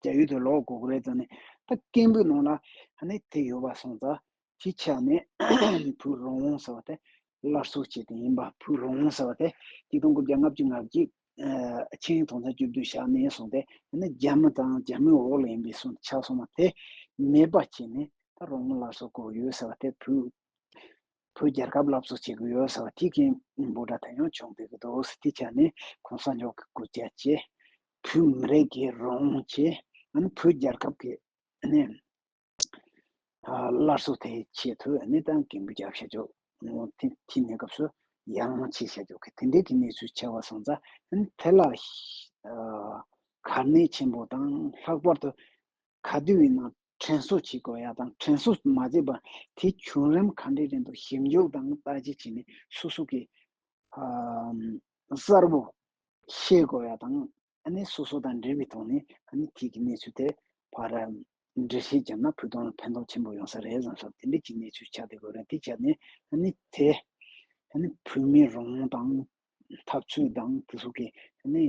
རྒྱ་ཡུལ་དུ་ལོག་དགོས་ཀྱི་རེད་ཟེར་ནས་ད་སྐད་འབོད་ནང་ལ་ཨ་ནི་དེ་ཡོད་པ་སོང་ཙང་། དེ་ཆ་ནས་བོད་རང་དབང་ཟེར་བ་དེ་སླར་གསོ་བྱས་ཏེ་ཡིན་པ། བོད་རང་དབང་ཟེར་བ་དེ་གཅིག་སྟོང་དགུ་བརྒྱ་ལྔ་བཅུ་ང་གཅིག་ཆིངས་ཡིག་དོན་ཚན་བཅུ་བདུན་བཞག་ནས་བཟུང་སྟེ་ཨ་ནི་རྒྱ་མི་དང་རྒྱ་མིའི་འོག་ལ་ཡིན་པའི་སོང་ཆགས་སོང་བ་དེ་མེད་པ་བྱས་ནས་ད་རང་དབང་སླར་གསོ་དགོས་ཡོད་ཟེར་བ་དེ་བོད་བོད་རྒྱལ་ཁབ་སླར་གསོ་བྱེད་དགོས་ཡོད་ཟེར་བ་དེ་གི་འབོད་སྒྲ་དེ་ཡང་བྱུང་བསྡད་ཀྱི་འདུག་དེ་བྱས་ནས་གོང་ས་མཆོག་གི་སྐུ་ཕྱྭ་བྱས། བོད་མི་རིགས་ཀྱི་རང་དབང་བྱས། ཨ་ནི་བོད་རྒྱལ་ཁབ་ཀྱི་ཨ་ནི་སླར་གསོ་དེ་བྱེད་ཐུབ། ཨ་ནི་ད་མགོན་པོ་སྐྱབས་ཤར་མཆོག་དེ་དེ་གནས་སྐབས་སུ་ཡར་ལངས་བྱས་ཤར་མཆོག་གི་དེ་འདྲའི་གི་གནས་ཚུལ་ཆགས་པ་སོང་ཙང་། ཨ་ནི་དེ་ལ་གལ་གནད་ཆེན་པོ་དང་། ལྷག་པར་དུ་ག་དུས་ཡིན་ན་དྲན་གསོ་བྱེད་དགོས་ཡ་དང་། དྲན་གསོ་མ་བྱས་པ་དེ་བྱུང་རིམ་ག་འདྲ་རེད་འདུག་ཞིབ་འཇུག་དང་བརྟག་དཔྱད་བྱས་ནས་སོ་སོ་གི་ཨ་གསལ་པོ་ཤེས་དགོས་ཡ་དང་། ཨ་ནི་སོ་སོ་དང་འབྲེལ་བའི་ཐོག་ནས་ཨ་ནི་དེ་གི་གནས་ཚུལ་དེ་ཕར་འགྲེལ་བཤད་བརྒྱབ་ན་བོད་དོན་ལ་ཕན་ཐོགས་ཆེན་པོ་ཡོང་ས་རེད་བསམ་སོང་། དེ་འདྲ་གི་གནས་ཚུལ་ཆགས་བསྡད་ཡོད་རེད། དེ་བྱས་ནས་ཨ་ནི་དེ་ཨ་ནི་བོད་མིའི་རང་དབང་དང་འཐབ་རྩོད་དང་དེ་ཚོ་གི་ཨ་ནི།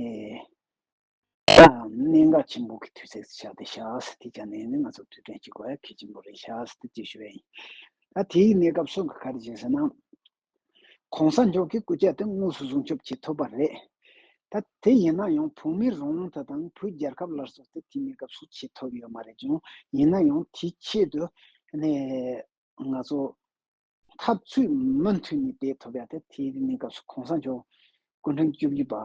ད་གནད་འགག་ཆེན་པོ་གི་དུས་ཚོད་ཆགས་བསྡད་ཤག་དེ་ཆ་ནས་ནི་ང་ཚོ་དུས་དྲན་གཅིག་དགོས་ཡ་གལ་ཆེན་པོ་རེད་ཤག་དེ་ཅིག་ཞུ་ཡ་ཡིན། ད་དེའི་གནས་སྐབས་སུ་ག་རེ་བྱས་ཟེར་ན། གོང་ས་མཆོག་གི་སྐུ་ཕྱྭ་དེ་དངོས་སུ་སྲུང་སྐྱོབ་བྱེད་ཐུབ་པ་རེད། ད་དེ་ཡིན་ན་ཡང་བོད་མིའི་རང་དབང་དེ་དང་བོད་རྒྱལ་ཁབ་སླར་གསོ་དེ་དེའི་གནས་སྐབས་སུ་བྱེད་ཐུབ་ཡོད་མ་རེད་ཀྱང་། ཡིན་ན་ཡང་དེའི་ཆེད་དུ་ནས་ང་ཚོ་འཐབ་རྩོད་མུ་མཐུད་ནས་བསྡད་ཐུབ་ཡ་དེ། དེའི་གནས་སྐབས་སུ་གོང་ས་མཆོག་སྐུ་ཕྲེང་བཅུ་བཞི་པ་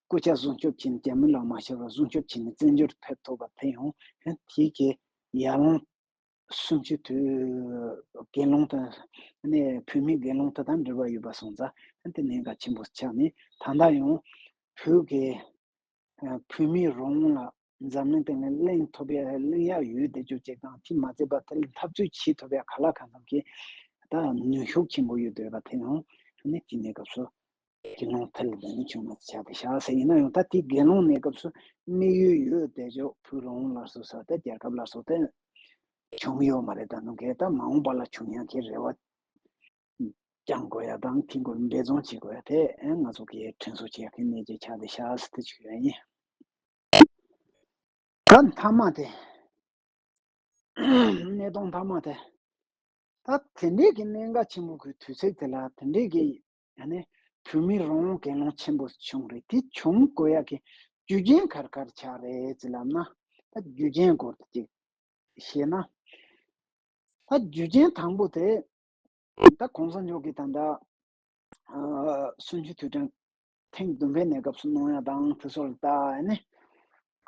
སྐུ་ཕྱྭ་སྲུང་སྐྱོབ་བྱས་ནས། རྒྱ་མི་ལག་མ་ཤོར་བར་སྲུང་སྐྱོབ་བྱས་ནས་བཙན་བྱོལ་དུ་ཕེབས་ཐུབ་པ་དེ་ཡང་དེའི་གི་ཡར་ལངས་གསུམ་བཅུའི་དུས་སྒེར་ལངས་དང་། ནས་བོད་མིའི་སྒེར་ལངས་དེ་དང་འབྲེལ་བ་ཡོད་པ་སོང་ཙང་། དེ་གནད་འགག་ཆེན་པོ་ཆགས་ནས། ད་ལྟ་ཡང་བོད་ཀྱི་ཨ་བོད་མིའི་རང་དབང་ལ་འཛམ་གླིང་སྟེང་ནས་གླེང་ཐུབ་ཡ་གླེང་ཡག་ཡོད་བསྡད་རྒྱུ་ཅིག་དང་། དེ་མ་ཚད་པ་དེ་ལ་འཐབ་རྩོད་བྱེད་ཐུབ་ཡ་ག་ལ་གང་འཚམ་གྱི་ ད་ནུས་ཤུགས་ཆེན་པོ་ཡོད་འདོད་པ་དེ་ཡང་ཨ་ནི་དེ་གནས་སྐབས་སུ་དགེ་སློང་ཐལ་དེ་ནི་བྱུང་བ་ཆགས་ཏེ་བཞག་ཟེར། ཡིན་ན་ཡང་ད་དེ་དགེ་སློང་གནས་སྐབས་སུ་དམིགས་ཡུལ་ཡོད་དེ་ཅོག་བུ་རོང་ལ་སོགས་ས་དེ་རྒྱལ་ཁབ་ལ་སོགས་དེ་བྱུང་ཡོད་མ་རེད། ད་ནུ་གེ་ད་མ་འོངས་པ་ལ་བྱུང་ཡག་གི་རེ་བ་བཅང་དགོས་ཡ་དང་དེ་སྐོར་འབད་བརྩོན་བྱེད་དགོས་ཡ་དེ་ཨེ་ང་ཚོ་གིས་དྲན་གསོ་བྱེད་མཁན་གནས་ཀྱི་ཆ་དེ་ཤ་སི་ཏི་ཆུ་ཡ་ཡིན། ད་མཐའ་མ་དེ་གནས་སྟངས་མཐའ་མ་དེ་ད་དེ་འདྲའི་གི་གནད་འགག་ཆེན་པོ་གི་དུས་ཚོད་དེ་ལ་དེ་འདྲའི་གི་ཡ་ནི་བོད་མི་རང་དབང་གི་ལོང་ཆེན་པོ་བྱུང་རེད། དེ་བྱུང་དགོས་ཡ་གི་རྒྱུ་རྐྱེན་ག་རེ་ག་རེ་ཆགས་རེད་ཟེར་ལབ་ན་ད་རྒྱུ་རྐྱེན་སྐོར་དུ་ཅིག་བཤད་ན། ད་རྒྱུ་རྐྱེན་དང་པོ་དེ་ད་གོང་ས་མཆོག་གིས་ད་ལྟ་ཨ་གསུམ་བཅུའི་དུས་དྲན་ཐེངས་བདུན་པའི་གནས་སྐབས་སུ་གནང་ཡ་དང་དེ་ཚོ་ལ་ལྟ་ཡ་ནི་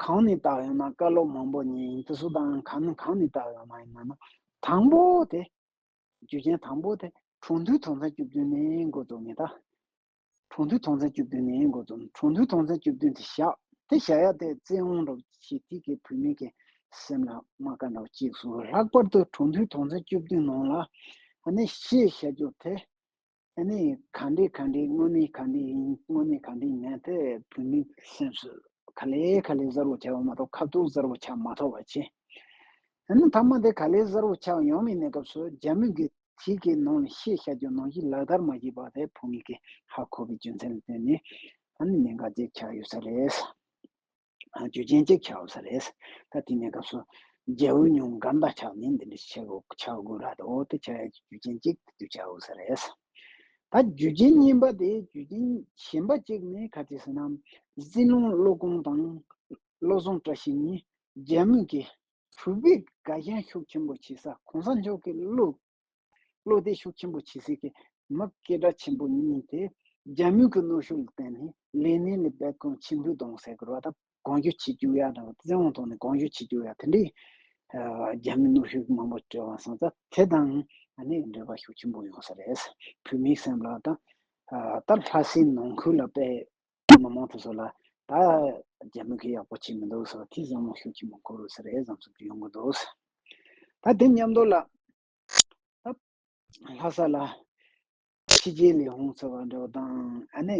གང་ནས་བལྟ་ཡོང་ན་བཀའ་སློབ་མང་པོ་ཉན་དེ་ཚོ་དང་གང་ནས་གང་ནས་བལྟ་ཡོང་ན་ཡིན་ན་ན་དང་པོ་དེ་རྒྱུ་རྐྱེན་དང་པོ་དེ་གྲོང་སྡེ་དོན་ཚན་བཅུ་བདུན་ནས་འགོ་བཙུགས་ནས་ད། གྲོང་སྡེ་དོན་ཚན་བཅུ་བདུན་ནས་འགོ་བཙུགས། གྲོང་སྡེ་དོན་ཚན་བཅུ་བདུན་དེ་བཞག་དེ་བཞག་ཡ་དེ་བཙན་དབང་རོགས་ཞེས་དེ་གའི་བོད་མི་གི་སེམས་ལ་རྨ་ཁ་འདྲ་བོ་གཅིག་སོང་། ལྷག་པར་དུ་གྲོང་སྡེ་དོན་ཚན་བཅུ་བདུན་ནང་ལ་ཨ་ནི་ཤེས་བྱ་རྒྱུ་དེ་ཨ་ནི་ག་འདྲས་ག་འདྲས་དངོས་གནས་ག་འདྲས་ཡིན་དངོས་གནས་ག་འདྲས་ཡིན་ན་དེ་བོད་མི་སེམས་སུ་ག་ལེ་ག་ལེ་གསལ་བོ་ཆགས་པ་མ་གཏོགས་ཁ་ཐུག་གསལ་བོ་ཆགས་མ་ཐུབ་པ་བྱས། ཨ་ནི་མཐའ་མ་དེ་ག་ལེ་གསལ་བོ་ཆགས་ཡོང་མིན་གནས་སྐབས་སུ་རྒྱ་མི་གི་དེ་གའི་ནང་ནས་ཤེས་བྱ་རྒྱུ་ནང་བཞིན་ལག་བསྟར་མ་བྱས་པ་དེ་ཕོ་ངས་ཀྱི་ཧ་གོ་བའི་རྒྱུ་མཚན་ལ་བརྟེན་ནས་ཨ་ནི་གནད་འགག་ཅིག་ཆགས་ཡོད་ས་རེད། ཨ་རྒྱུ་རྐྱེན་ཅིག་ཆགས་ཡོད་ས་རེད། ད་དེ་གནས་སྐབས་སུ་རྒྱལ་པོའི་ཉུང་གང་ལྟར་ཆགས་ནས་འདི་འདྲ་ཆགས་དགོས་ཆགས་དགོས་ར་འོ་དེ་ཆགས་ཡ་རྒྱུ་རྐྱེན་ཅིག་དེ་ཆགས་ཡོད་ས་རེད། ད་རྒྱུ་རྐྱེན་གཉིས་པ་དེ་རྒྱུ་རྐྱེན་གཞན་པ་ཅིག་ནི་ག་རེ་ཟེར་ན་སྲིད་བློན་བློ་དགོངས་དང་བློ་བཟང་བཀྲ་ཤིས་གཉིས་རྒྱ་མི་གི་བོད་པའི་དགའ་ཞེན་ཤུགས་ཆེན་པོ་བྱེད་ས་གོང་ས་མཆོག་གི་བློ་བློ་གཏད་ཤུགས་ཆེན་པོ་བྱེད་སའི་གི་མི་སྐད་གྲགས་ཆེན་པོ་གཉིས་དེ་རྒྱ་མི་གི་གནོན་ཤུགས་ལ་བརྟེན་ནས་ལས་གནས་ལས་བེད་ཀོང་ཆེན་པོའི་གདོང་ཟེར་དགོས་ར་ད་དགོངས་ཞུ་བྱེད་རྒྱུ་ཡ་འདྲ་བ་བཙན་དབང་ཐོག་ནས་དགོངས་ཞུ་བྱེད་རྒྱུ་ཡ་དེ་འདྲའི་རྒྱ་མི་གནོན་ཤུགས་མང་པོ་སྤྲད་པ་སོང་ཙང་དེ་དང་ཨ་ནི་འབྲེལ་བ་ཤུགས་ཆེན་པོ་ཡོང་ས་རེད། བོད་མིའི་སེམས་ལ་ད་ད་ལྷ་སའི་ནང་ཁུལ་ལ་དཔེ་མི་མང་དེ་ཚོ་ལ་ད་རྒྱ་མི་གིས་ཡག་པོ་བྱེད་མི་འདུག་ཟེར་བ་དེ་བསམ་བློ་ཤུགས་ཆེན་པོ་འཁོར་རོགས་ཟེར་རེད་བསམ་བསམ་གྱི་ཡོང་གི་འདུག་ད་དེ་མཉམ་དུ་ལ་ད་ལྷ་ས་ལ་ཕྱི་རྒྱལ་ལས་ཁུངས་ཚོ་བ་འདྲ་བ་དང་ཨ་ནི་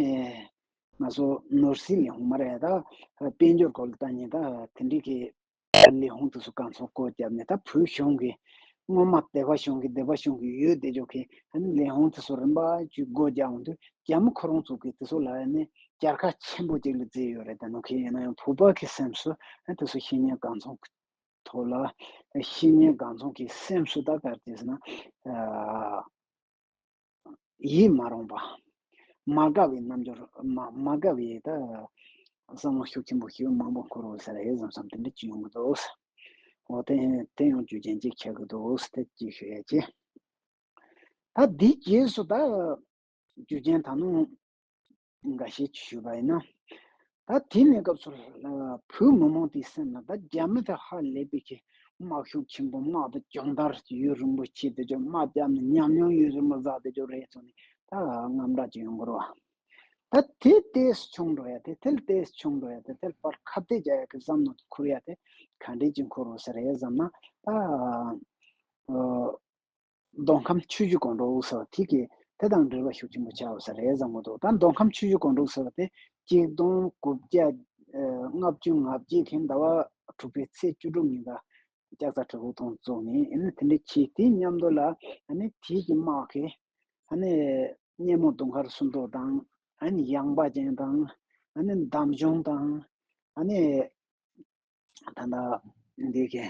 ང་ཚོ་ནོར་སྲིད་ལས་ཁུངས་མ་རེད་ད་དཔལ་འབྱོར་སྐོར་ལ་ལྟ་ཉིན་ད་དེ་འདྲའི་གི་ལས་ཁུངས་དེ་ཚོ་གང་ཚོ་སྒོ་བརྒྱབ་ནས་ད་བོད་གཞུང་གི་སྔོན་མ་སྡེ་པ་གཞུང་གི་སྡེ་པ་གཞུང་གི་ཡོད་བསྡད་ཆོག་གི་ཨ་ནི་ལས་ཁུངས་དེ་ཚོ་རིམ་པ་ཅིག་སྒོ་བརྒྱབ་འོང་དུས་རྒྱ་མི་ཁོ་རང་ཚོ་གི་དེ་ཚོ་ལ་ཨ་ནི་རྒྱལ་ཁ་ཆེན་པོ་ཅིག་ལ་བརྩིས་ཡོད་རེད། ད་ནང་ཁེ་ཡིན་ན་ཡང་བོད་པ་གི་སེམས་སུ་ཨ་དེ་ཚོ་བཤེས་གཉེན་གང་ཚོང་གི་ཐོག་ལ་བཤེས་གཉེན་གང་ཚོང་གི་སེམས་སུ་ད་ག་རེ་ཟེར་ན་ཨ། ཡིད་མ་རུང་བ། མ་དགའ་བའི་རྣམ་འགྱུར་མ་མ་དགའ་བའི་ད་བསམ་བློ་ཤུགས་ཆེན་པོ་ཞིག་མང་པོ་འཁོར་རོགས་ཟེར་ཡས་ཙམ་ཙམ་དེ་འདྲ་ཅིག་ཡོང་གི་འདུག་འོ་དེ་དེ་ཡང་རྒྱུ་རྐྱེན་གཅིག་ཆགས་ཀྱི་འདུག་དེ་གཅིག་ཞུ་ཡས་ཀྱི། ད་འདིའི་རྗེས་སུ་ད་རྒྱུ་རྐྱེན་ད་ནང་འགའ་ཤས་ཞུས་པ་ཡིན་ན། ད་དེ་ནས་སྐབས་སུ་ལ་བོད་མི་མང་དེའི་སེམས་ལ་ད་རྒྱ་མི་དེ་ཧ་ལས་པའི་གི་དམག་ཤུགས་ཆེན་པོ་དམག་དེ་སྦྱོང་བརྡར་ཡུན་རིང་པོ་བྱས་དེ་ཚོ་དམག་བརྒྱབ་ནས་ཉམས་མྱོང་ཡུན་རིང་པོ་བསགས་དེ་ཚོ་རེད་སོང་ནས་ད་དངངས་སྐྲག་ཅིག་ཡོང་གི་རེད་བ། ད་དེ་ཏོག་ཙམ་ཆུང་འགྲོ་ཡ་དེ་དེ་ལ་ཏོག་ཙམ་ཆུང་འགྲོ་ཡ་དེ་དེ་ལ་ཕར་ཁ་གཏད་རྒྱག་ཡ་གི་བསམ་མནོ་དེ་འཁོར་ཡ་དེ་ག་འདྲས་ཅིག་འཁོར་རོགས་ཟེར་རེད་བསམ་ན་ད། མདོ་ཁམས་ཆུ་བཞི་སྒང་དྲུག་ཟེར་བ་དེ་གི་དེ་དང་འབྲེལ་བ་ཤུགས་ཆེན་པོ་ཆགས་ཡོད་ས་རེད་བསམ་གྱི་འདུག་ད་མདོ་ཁམས་ཆུ་བཞི་སྒང་དྲུག་ཟེར་བ་དེ་གཅིག་སྟོང་དགུ་བརྒྱ་ལྔ་བཅུ་ང་བརྒྱད་ཀྱི་ཟླ་བ་དྲུག་པའི་ཚེས་བཅུ་དྲུག་ཉིན་ལ་ལྕགས་རྩ་གྲི་གུ་ཐོང་བཙུགས་ནས་ཨ་ནི་དེ་འདྲ་བྱས་དེ་མཉམ་དུ་ལ་ཨ་ནི་དེ་གི་དམག་གི་ཨ་ནི་སྙེ་མོ་དུང་དཀར་སུམ་མདོ་དང་ཨ་ནི་ཡངས་པ་ཅན་དང་ཨ་ནི་འདམ་གཞུང་དང་ཨ་ནི། ད་ལྟ་འདི་གའི་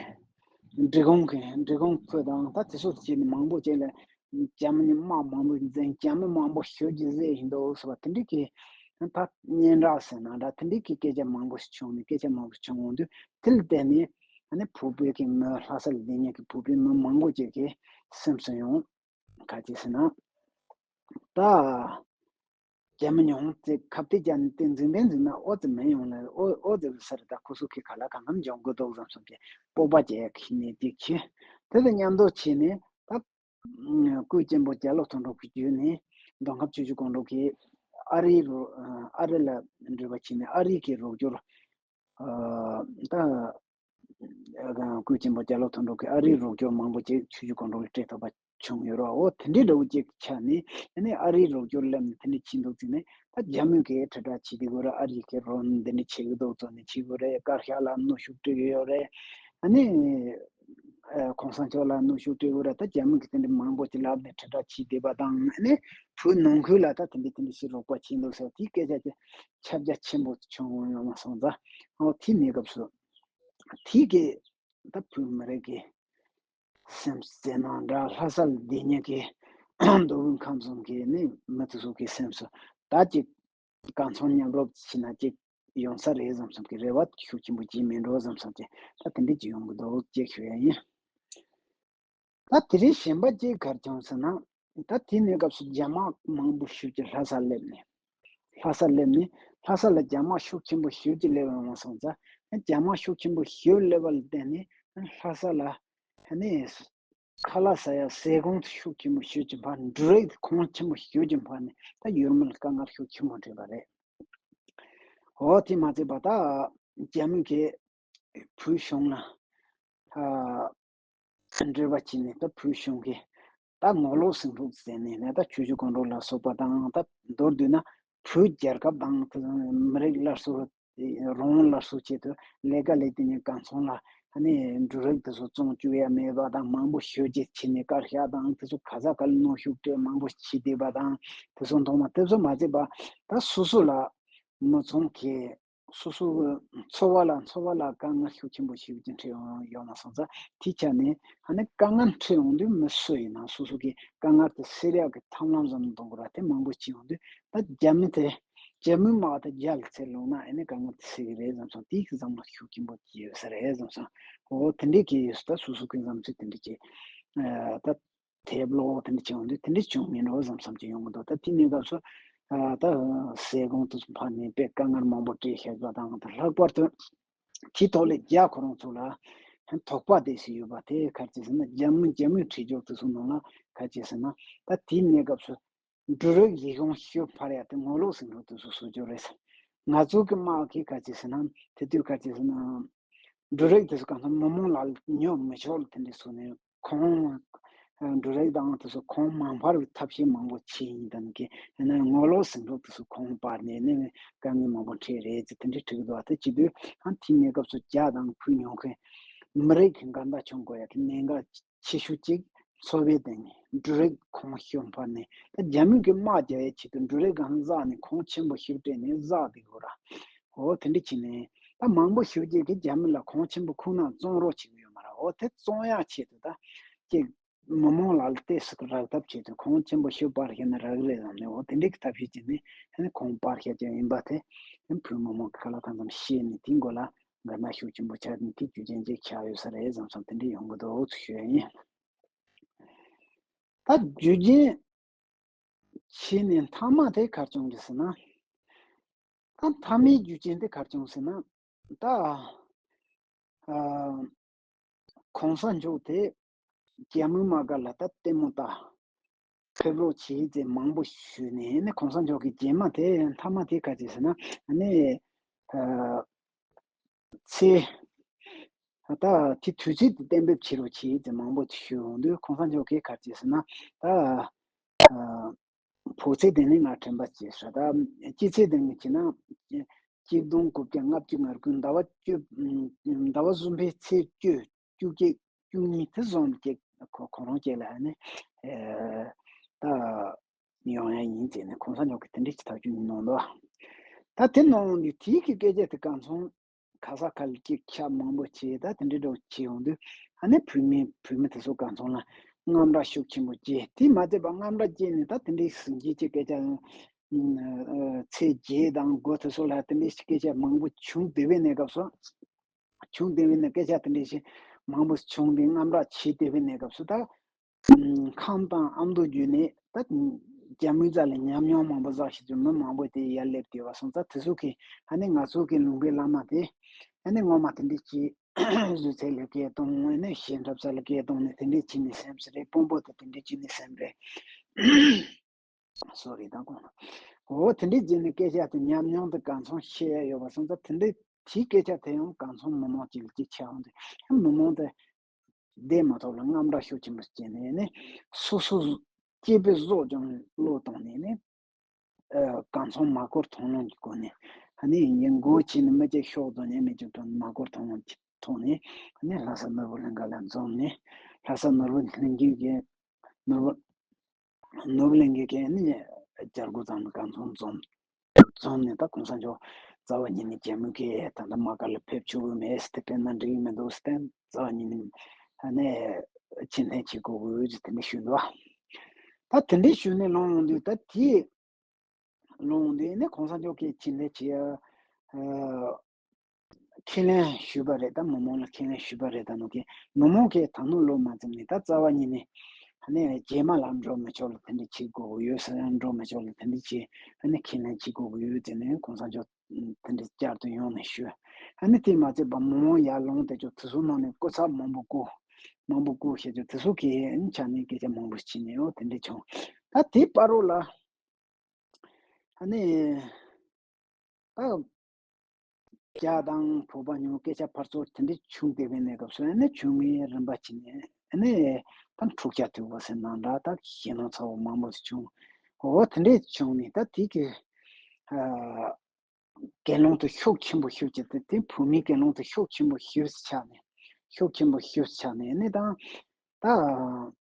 འབྲི་གུང་གི་འབྲི་གུང་ཁུལ་དང་ད་དེ་ཚོ་བྱས་ནས་མང་པོ་བྱས་ལ་རྒྱ་མི་ནི་དམག་མང་པོ་འཛིང་རྒྱ་མི་མང་པོ་ཞོད་ཀྱི་རེད་ཡིན་འདུག་ཟེར་བ་དེ་འདྲ་གི་ད་སྙན་གྲགས་ཟེར་ན་འདྲ་དེ་འདྲ་གི་སྐད་ཆ་མང་པོ་ཞིག་བྱུང་ནས་སྐད་ཆ་མང་པོ་ཞིག་བྱུང་འོང་དུས་དེ་ལ་བརྟེན་ནས་ཨ་ནི་བོད་པའི་གི་མི་ལྷ་ས་ལ་སྡོད་མཁན་གི་བོད་པའི་མི་མང་པོ་ཅིག་གི་སེམས་སུ་ཡང་ག་ཅི་ཟེར་ན་ད། རྒྱ་མི་ཉུང་ཙིག་ཁ་གཏད་བཅག་ནས་དེ་འཛིན་པའི་འཛིན་ན་ཨོ་ཙི་མེད་ཡོང་ལ་ཨོ་ཨོ་ཙི་ཟེར་ད་ཁོ་སུ་ཁི་ག་ལ་གང་འཚམ་འཇོག་དགོས་འདུག་བསམ་བསམ་གྱི་སྤོབས་པ་བྱས་ཁྱི་ནས་ཏིག་ཁྱི་དེ་དང་མཉམ་དུ་བྱས་ནས་ད་སྐུའི་གཅེན་པོ་རྒྱ་ལོ་དོན་གྲུབ་ཀྱི་བརྒྱུད་ནས་མདོ་ཁམས་ཆུ་བཞི་སྒང་དྲུག་གི་ཨ་རི་རུ་ཨ་རི་ལ་འགྲུལ་པ་བྱས་ནས་ཨ་རི་གི་རོགས་སྐྱོར་ད་སྐུའི་གཅེན་པོ་རྒྱ་ལོ་དོན་གྲུབ་ཀྱི་ཨ་རི་རོགས་སྐྱོར་མང་པོ་ཅིག་ཆུ་བཞི་སྒང་དྲུག་ལ་སྤྲད་ཐུབ་པ། བྱུང་ཡོད་ར། འོ་དེ་འདྲའི་འདྲ་བོ་ཅིག་ཆགས་ནས་ཨ་ནི་ཨ་རིའི་རོགས་སྐྱོར་ལེན་དེ་འདྲ་བྱེད་འདུག་ཟེར་ནས། ད་རྒྱ་མི་གིས་དྲིལ་བསྒྲགས་བྱེད་དེ་གོ་ར། ཨ་རི་གིས་རོན་འདི་འདྲ་བྱེད་གི་འདུག་ཚོ་ནི་བྱེད་གོ་ར། དཀར་ཤ་ལ་གནོན་ཤུགས་སྤྲད་ཡོད་རེད། ཨ་ནི་ཨ་གོང་ས་མཆོག་ལ་གནོན་ཤུགས་སྤྲད་གོ་ར། ད་རྒྱ་མི་གིས་དེ་འདྲ་མང་པོ་ཅིག་ལབ་ནས་དྲིལ་བསྒྲགས་བྱེད་བསྡད་པ་དང་། ཨ་ནི་བོད་ནང་ཁུལ་ལ་ད་དེ་འདྲ་དེ་འདྲ་ཞིག་རོགས་པ་བྱེད་འདུག་ཟེར་དེའི་སྐད་ཆ་དེ་ཁྱབ་རྒྱ་ཆེན་པོ་བྱུང་ཡོང་བ་སོང་ཙང་། འོ་དེ་གནས་སྐབས་སུ་དེ་གི་ད་བོད་མི་རིགས་ཀྱི་སེམས་ཟེར་ན་འདྲ། ལྷ་ས་ལ་བསྡད་མཁན་གྱི་མདོ་དབུས་ཁམས་གསུམ་གྱི་ནི་མི་དེ་ཚོ་གི་སེམས་སུ་ད་ཅིག་གང་ཚང་མཉམ་རུབ་བྱས་ན་ཅིག་ཡོང་ས་རེད་བསམ་བསམ་གྱི་རེ་བ་ཤུགས་ཆེན་པོ་ཅིག་མེད་འགྲོ་བསམ་བསམ་གྱི་ད་དེ་འདྲ་ཅིག་ཡོང་གི་འདུག་ཅེས་ཞུ་ཡ་ཡིན། ད་དེ་རིང་གཞན་པ་ཅིག་ག་རེ་བྱུང་ཟེར་ན། ད་དེ་གནས་སྐབས་སུ་རྒྱ་དམག་མང་པོ་ཞེ་པོ་ཅིག་ལྷ་སར་སླེབས་ནས། ལྷ་སར་སླེབས་ནས། ལྷ་ས་ལ་རྒྱ་དམག་ཤུགས་ཆེན་པོ་ཞེ་པོ་ཅིག་སླེབས་ཡོང་བ་སོང་ཙང་། རྒྱ་དམག་ཤུགས་ཆེན་པོ་ཞེ་པོ་སླེབས་པ་ལ་བརྟེན་ནས་ལྷ་ས་ལ་ཨ་ནི་ཁ་ལག་ཟ་ཡ་ཟས་གོང་དེ་ཤུགས་ཆེན་པོ་ཞེ་པོ་ཅིག་འཕར། འབྲུ་རིགས་དེ་གོང་ཆེན་པོ་ཞེ་པོ་ཅིག་འཕར་ནས་ད་ཡུལ་མི་ལ་དཀའ་ངལ་ཤུགས་ཆེན་པོ་འཕྲད་པ་རེད། འོ་དེ་མ་ཚད་པ་ད་རྒྱ་མི་གིས་བོད་གཞུང་ལ་ཨ་འབྲེལ་བ་བྱས་ནས། ད་བོད་གཞུང་གིས་ད་ངོ་ལོག་ཟིང་འཁྲུག་ཟེར་ནས་ནས། ད་ཆུ་བཞི་སྒང་དྲུག་ལ་སོགས་པ་དང་། ད་མདོར་བསྡུས་ན་བོད་རྒྱལ་ཁབ་དང་མི་རིགས་སླར་གསོ། རང་དབང་སླར་གསོའི་ཆེད་དུ་ལས་ཀ་ལས་དེ་ནས་གང་ཚང་ལ་ཨ་ནི་འབྲུ་རིགས་དེ་ཚོ་བཙོང་བཅུག་ཡ་མེད་པ་དང་། མང་པོ་ཞེ་པོ་ཅིག་བྱས་ནས་དཀར་ཤ་དང་དེ་ཚོ་ག་ས་ག་ལ་གནོན་ཤུགས་སྤྲད། མང་པོ་བྱས་བསྡད་པ་དང་། དེ་ཚོ་མཐོང་མ། དེ་ཚོ་མ་ཚད་པ་ད་སོ་སོ་ལ་མི་ཚང་གི་སོ་སོ་གི་འཚོ་བ་ལ། འཚོ་བ་ལ་དཀའ་ངལ་ཤུགས་ཆེན་པོ་ཞེ་པོ་ཅིག་འཕྲད་ཡོང་ཡོང་བ་སོང་ཙང་། དེའི་ཆ་ནས་ཨ་ནི་དཀའ་ངལ་འཕྲད་ཡོང་དུས་མི་སུ་ཡིན་ན་སོ་སོ་གི་དཀའ་ངལ་དེ་སེལ་ཡག་གི་ཐབས་ལམ་བཟོ་ནས་གཏོང་དགོས་ར། དེ་མང་པོ་བྱས་ཡོང་དུས་ད་རྒྱ་མི་དེ། རྒྱ་མི་དམག་དེ་རྒྱ་ལ་ཚུར་ལོག་ན་ཨ་ནི་དཀའ་ངལ་དེ་སེལ་གི་རེད་བསམ་སོང་། དེའི་གི་བསམ་བློ་ཤུགས་ཆེན་པོ་ཅིག་ཡོད་ས་རེད་བསམ་སོང་། འོ་དེ་འདྲའི་གི་ཡོད་ས། ད་སོ་སོ་གི་བསམ་ཚུལ་དེ་འདྲ་ཅིག་ཨ་ད། ཐེབས་ལོག་དེ་འདྲ་བྱུང་དུས་དེ་འདྲ་བྱུང་མིན་འགྲོ་བསམ་བསམ་གྱི་ཡོང་གི་འདུག་ད་དེ་གནས་སྐབས་སུ་ཨ་ད་ཟས་གོང་དེ་ཚོ་འཕར་ནས་དཔེ་དཀའ་ངལ་མང་པོ་འཕྲད་ཤག་པ་དང་། ད་ལྷག་པར་དུ་དེའི་ཐོག་ལ་རྒྱ་ཁོ་རང་ཚོ་ལ་དོགས་པ་དེ་ཞིག་ཡོད་པ་དེ་ག་རེ་བྱས་ཟེར་ན། རྒྱ་མི་རྒྱ་མིའི་ཁྲིམས་སྦྱོར་དེ་ཚོ་ནང་ལ་ག་རེ་བྱས་ཟེར་ན། ད་དེའི་གནས་སྐབས་སུ་འབྲུ་རིགས་ལས་གོང་ཞེ་པོ་འཕར་ཡ་དེ་ངོ་ལོག་ཟིང་འཁྲུག་དེ་ཚོ་བཟོ་རྒྱུ་རེད། ང་ཚོ་གི་དམག་གིས་ག་རེ་བྱས་ཟེར་ན། དེ་དུས་ག་རེ་བྱས་ཟེར་ན། འབྲུ་རིགས་དེ་ཚོ་གང་ཚང་མི་མང་ལ་ཉོ་མི་ཆོག་ལ་དེ་འདྲ་བཟོས་ནས། ཁོང་འབྲུ་རིགས་དང་དེ་ཚོ་གོང་མ་འཕར་བའི་ཐབས་ཤེས་མང་པོ་བྱས་ཡིན། ད་ནི་གི་ཡིན་ན་ངོ་ལོག་ཟིང་འཁྲུག་དེ་ཚོ་གོང་འཕར་ནས་ནི་དཀའ་ངལ་མང་པོ་འཕྲད་རེད་ཟེར་དེ་འདྲ་བྲིས་འདུག་ད་བྱེད་དུས་ཨ་དེའི་གནས་སྐབས་སུ་རྒྱ་དང་བོད་ཉོ་མཁན་མི་རིགས་ཀྱི་འགལ་ཟླ་བྱུང་དགོས་ཡ་གི་གནད་འགག་ཆེ་ཤོས་གཅིག་འཚོ་བའི་སྟེང་ནས་འབྲུ་རིགས་གོང་ཤོས་འཕར་ནས། ད་རྒྱ་མི་གི་དམག་རྒྱག་ཡའི་ཆེད་དུ་འབྲུ་རིགས་གང་བསགས་ནས་གོང་ཆེན་པོ་ཞིག་སྤྲད་ནས་བསགས་བསྡད་དགོས་ར། འོ་དེ་འདྲ་བྱས་ནས་ད་མང་པོ་ཞིག་ཅིག་གིས་རྒྱ་མི་ལ་གོང་ཆེན་པོ་ཁོ་ན་བཙོང་རོགས་བྱེད་ཀྱི་ཡོད་མ་རེད། འོ་དེ་བཙོང་ཡག་ཆེད་དུ་ད་ཅིག་མི་མང་ལ་ལ་ཏོག་ཙམ་རག་ཐབས་ཆེད་དུ་གོང་ཆེན་པོ་ཞིག་སྤར་བཞག་ན་རག་གི་རེད་བསམ་ནས། འོ་དེ་འདྲ་གི་ཐབས་ཤེས་བྱས་ནས་ཨ་ནི་གོང་སྤར་བཞག་ཀྱང་ཡིན་པ་དེ་བོད་མི་མང་གི་ཁ་ལ་གང་འཚམ་ཤེས་ནས། དེའི་མགོ་ལ་འགལ་ཟླ་ཤུགས་ཆེན་པོ་ཆགས་ནས་དེ་རྒྱུ་རྐྱེན་ཅིག་ཆགས་ཡོད་ས་རེད་བསམ་སོང་། དེ་འདྲ་ཡོང་གི་འདུག་ཅེས་ཞུ་ཡ་ཡིན། ད་རྒྱུ་རྐྱེན་ཆེ་ནས་མཐའ་མ་དེ་ག་རེ་བྱུང་རེད་ཟེར་ན། ད་མཐའ་མའི་རྒྱུ་རྐྱེན་དེ་ག་རེ་བྱུང་ཟེར་ན། ད་ཨ་གོང་ས་མཆོག་དེ་རྒྱ་མི་དམག་སྒར་ལ་ད་ལྟད་མོ་ལྟ་ཕེབས་རོགས་བྱེད་ཟེར་མང་པོ་ཞུས་ནས་ནི། གོང་ས་མཆོག་གི་རྗེས་མ་དེ་མཐའ་མ་དེ་ག་རེ་ཟེར་ན། ཨ་ནི་ཨ་ཚེས་ད་དེ་དུས་ཚོད་དེ་གཏན་འབེབས་བྱེད་རོགས་བྱེད་ཟེར་མང་པོ་ཞུས་ཡོང་དུས། གོང་ས་མཆོག་གིས་ག་རེ་ཟེར་ན། ད་ཨ་ཕོ་ཚོད་དེ་ནི་ང་དྲན་པ་བྱས་སོང་། ད་སྤྱི་ཚེས་དེ་ནི་བྱས་ན་གཅིག་སྟོང་དགུ་བརྒྱ་ལྔ་བཅུ་ང་དགུ་ཟླ་བ་བཅུ། ཟླ་བ་གསུམ་པའི་ཚེས་བཅུ། བཅུ་གཅིག་བཅུ་གཉིས་དེ་ཙམ་ཅིག་ཁོ་ཁོ་རང་ཅིག་ལ་ནི་ཨེ་ད་ཡོང་ཡ་ཡིན་ཟེར་ནས་གོང་ས་མཆོག་གིས་དེ་འདྲ་ཅིག་ཐག་གཅོད་གནང་འདུག་ད་དེ་གནང་དུས་དེའི་གི་སྐད་ཆ་དེ་གང་ཚང་ག་ས་ག་ལ་ཅིག་ཁྱབ་མང་པོ་བྱས། ད་དེ་འདྲ་འདྲ་བོ་བྱས་ཡོང་དུས་ཨ་ནི་བོད་མི་བོད་མི་དེ་ཚོ་གང་ཚང་ལ་དངངས་སྐྲག་ཤུགས་ཆེན་པོ་སྐྱེས། དེ་མ་ཚད་པ་དངངས་སྐྲག་སྐྱེས་ནས་ད་དེ་འདྲའི་ཟིང་སྐྱེས་ཀྱི་སྐད་ཆ་ཚེས་བརྒྱད་དང་དགུ་དེ་ཚོ་ལ་དེ་འདྲའི་སྐད་ཆ་མང་པོ་བྱུང་བསྡད་པའི་གནས་སྐབས་སུ། བྱུང་བསྡད་པའི་ནས་སྐད་ཆ་དེ་འདྲ་ཞིག་མང་པོ་བྱུང་སྟེ་དངངས་སྐྲག་བྱེད་བསྡད་པའི་གནས་སྐབས་སུ། ད་ཁམས་དང་ཨ་མདོ་བརྒྱུད་ནས་ད་རྒྱ་མིའི་རྩ་ལ་ཉམས་མྱོང་མང་པོ་བསགས་ཤིག་ཅིག་མི་མང་པོ་དེ་ཡར་སླེབས་བསྡད་པ་སོང་ཙང་། དེ་ཚོ་གིས་ཨ་ནི་ང་ཚོ་གི་ལུང་པའི་བླ་མ་དེ་ཨ་ནི་ངོ་མ་དེ་འདྲ་ཅིག་བཟོས་ཚེ་ལ་སྐད་གཏོང་། ཨ་ནི་གཞན་གྲབས་ས་ལ་སྐད་གཏོང་ནས་དེ་འདྲ་བྱས་ནས་སེམས་སུ་རེད། དཔོན་པོ་དེ་དེ་འདྲ་བྱས་ནས་སེམས་རེད། སོ་རེད་ད་གོང་ལ། འོ་དེ་འདྲའི་རྗེས་ནས་སྐད་ཆ་དེ་ཉམས་མྱོང་དེ་གང་ཚང་བཤད་ཡ་ཡོད་པ་སོང་ཙང་། དེ་འདྲའི་དེའི་སྐད་ཆ་དེ་ཡང་གང་ཚང་མི་མང་ཅིག་ལ་ཅིག་ཆགས་འོང་དུས། མི་མང་དེ་ བསྡད་མ་ཐུབ་ལ་དངངས་སྐྲག་ཤུགས་ཆེན་པོ་སྐྱེས་ནས་ནི་སོ་སོ་སྐྱེས་པའི་བཟོ་ཅུང་བློ་བཏང་ནས་ནི། ཨ་གང་ཚང་མ་གོ་མཐོང་ལམ་གྱི་སྒོ་ནས་ཨ་ནི་ཡིན་མགོ་ཆེ་ནི་མི་སྐྱེ་ཤོག་དོན་ནས་མི་སྐྱེ་དོན་མ་གོ་མཐོང་ལམ་གྱི་ཐོག་ནས་ཨ་ནི་ལྷ་ས་ནོར་བུ་གླིང་ག་ལ་འཛོམས་ནས་ལྷ་ས་ནོར་བུ་གླིང་གའི་གི་ནོར་བུ་ནོར་བུ་གླིང་གའི་གི་ཨ་ནི་རྒྱལ་སྒོ་བརྩམས་ནས་གང་ཚང་འཛོམས་འཛོམས་ནས་ད་གོང་ས་མཆོག་རྩ་བ་ཉིད་ནས་རྒྱ་མི་གི་ད་ལྟ་མ་ག་ལ་ཕེབས་ཆོག་གི་མེད་ཟེར་དེ་ཕེབས་ན་འགྲིག་གི་མི་འདུག་ཟེར་ཏེ་རྩ་བ་ཉིད་ནས་ཨ་ནི་ཕྱིར་འཐེན་བྱེད་དགོས་ཀྱི་ཡོད་ཅེས་དེ་འདྲ་ཞུས་འདུག་ད་དེ་འདྲ་ཞུས་ནས་ལངས་ཡོང་དུས་ད་དེ་ལོང་དེ་ནི་གོང་ས་མཆོག་གིས་ཕྱིར་ལས་བྱེད་ཨ། ཁས་ལེན་ཞུས་པ་རེད་ད། མི་མང་ལ་ཁས་ལེན་ཞུས་པ་རེད་ད་ནོ་གི་མི་མང་གིས་ད་ནོ་བློ་མ་འཛེམས་ནས་ད་རྩ་བ་ཉིད་ནས་ཨ་ནི་རྗེས་མ་ལ་འགྲོ་མི་ཆོག་ལ་དེ་འདྲ་བྱེད་དགོས་ཡོད་ཟེར་ཡང་འགྲོ་མི་ཆོག་ལ་དེ་འདྲ་བྱེད་ཨ་ནི་ཁས་ལེན་བྱེད་དགོས་ཡོད་ཟེར་ནས་གོང་ས་མཆོག་དེ་འདྲ་བསྐྱར་དུ་ཡོང་ནས་ཞུས། ཨ་ནི་དེ་མ་ཚད་པ་མི་མང་ཡར་ལོང་དེ་ཚོ་དེ་ཚོ་ནང་ནས་སྐུ་ཚབ་མང་པོ་བསྐོ་མང་པོ་བསྐོ་བྱས་ཚོ་དེ་ཚོ་གིས་ཨ་ནི་ཆ་ནས་སྐད་ཆ་མང་པོ་བྱས་ནས་ཨོ་དེ་འདྲ་བྱུང་། ད་དེ་བར་རོ་ལ། ཨ་ནི། ད། རྒྱ་དང་བོད་པ་ཉུང་སྐད་ཆ་ཕར་ཚུར་དེ་འདྲ་བྱུང་བསྡད་པའི་གནས་སྐབས་སུ་ཨ་ནི་བྱུང་མིའི་རིམ་པ་ཅིག་ནས་ཨ་ནི། ད་འཁྲུག་ཆ་དུས་པ་ཟེར་ནང་འདྲ་ད་ཞེད་སྣང་ཚ་བོ་མང་པོ་ཞིག་བྱུང་། འོ་དེ་འདྲས་བྱུང་ནས་ད་དེ་གི། ཨ། གྱེན་ལངས་དུ་ཤུགས་ཆེན་པོ་ཤུགས་ཆེ་དེ་དེ་བོད་མིའི་གྱེན་ལངས་དུ་ཤུགས་ཆེན་པོ་ཤུགས་ཆགས་ནས་ཤུགས་ཆེན་པོ་ཤུགས་ཆགས་ནས་ཨ་ནི་ད། ད།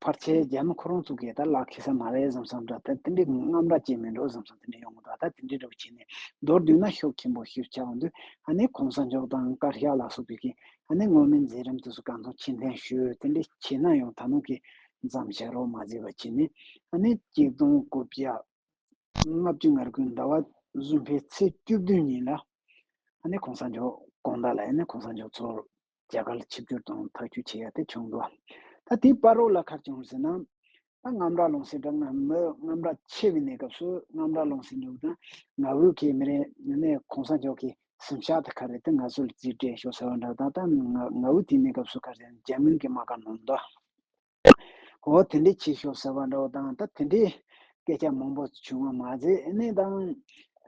ཕལ་ཆེར་རྒྱ་མི་ཁོ་རང་ཚོ་གིས་ད་ལག་ཁེལ་ས་མ་རེད་བསམ་བསམ་འདྲ་ད་དེ་འདྲའི་དངངས་སྐྲག་ཅིག་མིན་འགྲོ་བསམ་བསམ་དེ་འདྲ་ཡོང་གི་འདུག་ད་དེ་འདྲའི་འདྲ་བོ་བྱས་ནས་མདོར་བསྡུས་ན་ཤུགས་ཆེན་པོ་ཤུགས་ཆགས་འདུག་ཨ་ནི་གོང་ས་མཆོག་དང་བཀའ་ཤག་ལ་སོགས་པའི་གི་ཨ་ནི་མངོན་མིན་མཛད་རིམ་དེ་ཚོ་གང་ཚང་ཕྱིར་འཐེན་ཞུས་དེ་འདྲ་བྱས་ན་ཡང་ད་ནང་གི་མཚམས་བཞག་རོགས་མ་བྱས་པ་བྱས་ནས་ཨ་ནི་གཅིག་སྟོང་དགུ་བརྒྱ་ལྔ་བཅུ་ང་དགུའི་ཟླ་བ་གཟུགས་པོའི་ཚེས་བཅུ་བདུན་ཉིན་ལ་ཨ་ནི་གོང་ས་མཆོག་དགོང་དག་ལ་ཨ་ནི་གོང་ས་མཆོག་ཚོར། རྒྱ་གར་ལ་ཆིབས་བསྒྱུར་དང་ཐག་གཅོད་བྱེད་ཡ་དེ་བྱུང་འདུག་ད་དེའི་བར་རོ་ལ་ག་རེ་བྱུང་ཟེར་ན། ད་དངངས་སྐྲག་ལངས་སེ་འདྲ་ང་མི་དངངས་སྐྲག་ཆེ་བའི་གནས་སྐབས་སུ་དངངས་སྐྲག་ལངས་སེ་འདྲ་བོ་དང་ང་བོད་ཀྱི་མི་རེད་ནས་གོང་ས་མཆོག་གི་གཟིམ་ཤག་དེ་ག་རེ་དེ་ང་ཚོ་ལ་རྩིས་སྤྲད་ཤོག་ཟེར་བ་འདྲ་དང་ད་ང་ང་བོད་དེའི་གནས་སྐབས་སུ་ག་རེ་རྒྱ་མིན་གྱི་མ་ག་ནང་འདུག་འོ་དེ་འདྲས་བྱེད་ཤོག་ཟེར་བ་འདྲ་བོ་དང་ད་དེ་འདྲས་སྐད་ཆ་མང་པོ་བྱུང་བ་མ་ཟད་ཨ་ནི་དང་།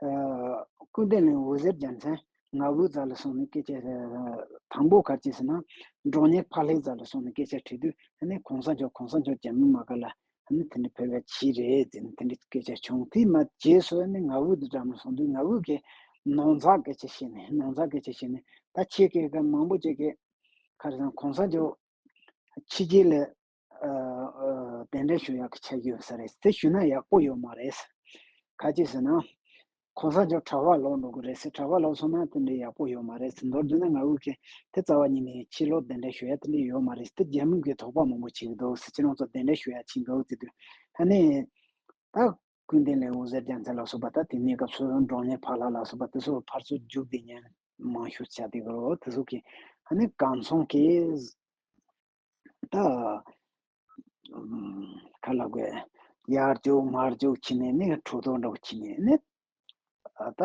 ཨ། སྐུ་ལྡེ་ལེགས་འོད་ཟེར་རྒྱལ་མཚན་ང་བོད་རྩ་ལ་སོང་ནས་སྐད་ཆ་དང་པོ་ག་རེ་བྱས་ཟེར་ན། མགྲོན་གཉེར་ཕ་ལྷའི་རྩ་ལ་སོང་ནས་སྐད་ཆ་དྲིས་དུས་ཨ་ནི་གོང་ས་མཆོག་གོང་ས་མཆོག་རྒྱ་མི་མ་ག་ལ་ཨ་ནི་དེ་འདྲ་ཕེབས་ཡ་ཅིག་རེད་ཟེར་ནས་དེ་འདྲ་སྐད་ཆ་བྱུང་དེ་མ་རྗེས་སུ་ཨ་ནི་ང་བོད་དུ་འགྲམ་ལ་སོང་དུས་ང་བོད་ཀྱི་ནང་ཚགས་སྐད་ཆ་བཤད་ནས་ནང་ཚགས་སྐད་ཆ་བཤད་ནས་ད་ཁྱེད་ཀྱིས་ག་མང་པོ་ཅིག་གིས་ག་རེ་ཟེར་ན་གོང་ས་མཆོག་ཕྱི་རྒྱལ་ལ་ཨ་ཨ་གདན་འདྲེན་ཞུ་ཡག་གི་ཆ་རྒྱུས་ཡོད་ས་རེད། དེ་ཞུས་ན་ཡག་པོ་ཡོད་མ་རེད། ག་ཅི་ཟེར་ན། གོང་ས་མཆོག་གྲྭ་པ་ལོག་འགྲོ་གི་རེད་ཟེར། གྲྭ་པ་ལོག་སོང་ན་དེ་འདྲ་ཡག་པོ་ཡོད་མ་རེད་ཟེར། མདོར་བསྡུས་ན་ང་བོད་ཀྱི་དེ་རྩ་བ་ཉིད་ནས་ཕྱི་ལོགས་གདན་འདྲེན་ཞུ་ཡ་དེ་འདྲ་ཡོད་མ་རེད་ཟེར། དེ་རྒྱ་མི་གི་དོགས་པ་མང་པོ་བྱེད་ཀྱི་འདུག་ཟེར། ཁྱེད་རང་ཚོ་གདན་འདྲེན་ཞུ་ཡ་ཕྱིན་འདུག་ཟེར་དུས་ཨ་ནི། ད་སྐུ་ལྡེ་ལེགས་འོད་ཟེར་རྒྱལ་མཚན་ལ་སོགས་པ་ད་དེ་གནས་སྐབས་སུ་མགྲོན་གཉེར་ཕ་ལྷ་ལ་སོགས་པ་དེ་ཚོ་ཕར་ཚུར་རྒྱུགས་བསྡད་མཁན་མང་ཤོས་ཆགས་བསྡད་ཀྱི་རེད། དེ་ཚོ་གི་ཨ་ནི་གང་ཚང་གི་ད་ཨམ་ག་ལབ་དགོས། ཡར་རྒྱུག་མར་རྒྱུག་བྱས་ནས་ནི་གྲོས་བསྡུར་འདྲ་བོ་བྱས་ནས་ནི་ད་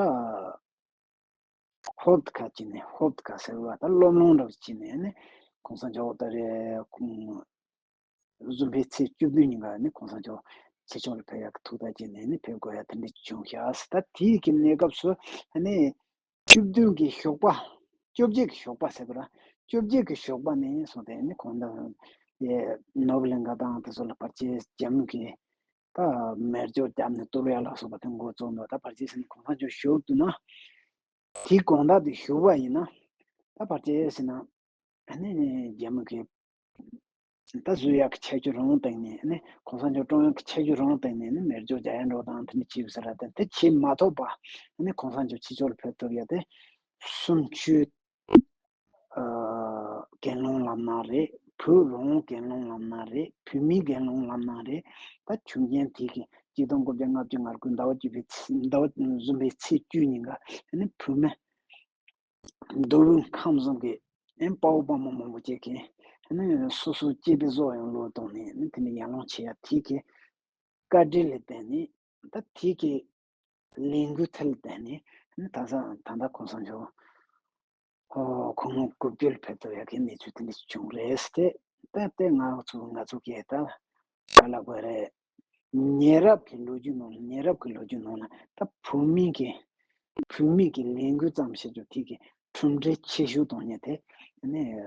ཧོབ་ཁ་བྱས་ནས་ཧོབ་ཁ་ཟེར་བ་ད་སློབ་སློང་འདྲ་བོ་བྱས་ནས་ནི་གོང་ས་མཆོག་ད་རེས་གཟུགས་པོའི་ཚེས་བཅུ་བདུན་ཉིན་ཀ་ནི་གོང་ས་མཆོག་ཕྱི་ཕྱོགས་ལ་ཕེབས་ཡག་གི་ཐུགས་ཐག་བཅད་ནས་ནི་ཕེབས་དགོས་ཡ་དེ་འདྲ་བྱུང་ཤག་ད་དེའི་གི་གནས་སྐབས་སུ་ནི། བཅུ་བདུན་གྱི་ཞོགས་པ། བཅོ་བརྒྱད་ཀྱི་ཞོགས་པ་ཟེར་དགོས་ར། བཅོ་བརྒྱད་ཀྱི་ཞོགས་པ་ནས་བཟུང་སྟེ་ནི་གོང་ད་ཡེ་ནོར་བུ་གླིང་ག་དང་དེ་ཚོ་ལ་ཕར་ཆེར་རྒྱ་མི་གིས་ད་མེ་སྒྱོགས་བརྒྱབ་ནས་གཏོར་ཡ་ལ་སོགས་པ་དེ་འགོ་བཙུགས་འདུག་ད་ཕར་ཆེར་ཟེར་ན་གོང་ས་མཆོག་བཞུགས་འདུག་ན། དེའི་དགོང་དག་དེ་བཞུགས་པ་ཡིན་ན། ད་ཕར་ཆེར་ཟེར་ན། ཨ་ནི་རྒྱ་མི་གིས་ད་བཟོ་ཡག་གི་ཆ་རྒྱུས་རང་སྟེང་ནས་ནི་གོང་ས་མཆོག་བཀྲོངས་ཡག་གི་ཆ་རྒྱུས་རང་སྟེང་ནས་ནི་མེ་སྒྱོགས་རྒྱག་ཡ་འགྲོ་དང་དེ་འདྲ་བྱས་ཡོད་ས་རེད། དེ་བྱེད་མ་ཐུབ་པ་ནི་གོང་ས་མཆོག་ཕྱི་ཕྱོགས་ལ་ཕེབས་ཐུབ་ཡ་དེ་གསུམ་བཅུའི་ཨ་གྱེན་ལངས་ལབ་ན་རེད། བོད་རང་གྱེན་ལངས་ལབ་ན་རེད། བོད་མིའི་གྱེན་ལངས་ལབ་ན་རེད། ད་བྱུང་རྐྱེན་དེ་གི་གཅིག་སྟོང་དགུ་བརྒྱ་ལྔ་བཅུ་ང་དགུ་ཟླ་བ་བཅུ་པའི་ཚེས་ཟླ་བ་གསུམ་པའི་ཚེས་བཅུ་ཉིན་ཀ་ནི་བོད་མི། མདོ་དབུས་ཁམས་གསུམ་གྱི་ཨེ་དཔའ་བོ་དཔའ་མོ་མང་པོ་ཅིག་གིས་ཨ་ནི་སོ་སོ་སྐྱེས་པའི་བཟོ་ཡང་བློས་བཏང་ནས་ཨ་ནི་དེ་ནས་ཡར་ལངས་བྱེད་ཡ་དེ་གི་བཀའ་དྲིན་ལ་བརྟེན་ནས་ད་དེ་གི་ལས་འགུལ་དེ་ལ་བརྟེན་ནས་ཨ་ནི་ད་ས་ད་ལྟ་གོང་ས་མཆོག་ཁོང་ལ་གུས་བཀུར་ཕེབས་ཐུབ་ཡ་གི་གནས་ཚུལ་དེ་འདྲ་བྱུང་རེད་ཟེར་ཏེ་ད་ལྟ་ང་ཚོ་ང་ཚོ་གིས་ད། ག་ལ་དགོས་རེད། ཉེ་རབས་ཀྱི་ལོ་རྒྱུས་ནང་ལ་ཉེ་རབས་ཀྱི་ལོ་རྒྱུས་ནང་ལ་ད་བོད་མི་གི་བོད་མི་གི་ལས་འགུལ་ཙམ་བྱེད་རྒྱུ་དེ་གི་གྲུབ་འབྲས་ཆེ་ཤོས་དང་ཉེ་དེ་ནི་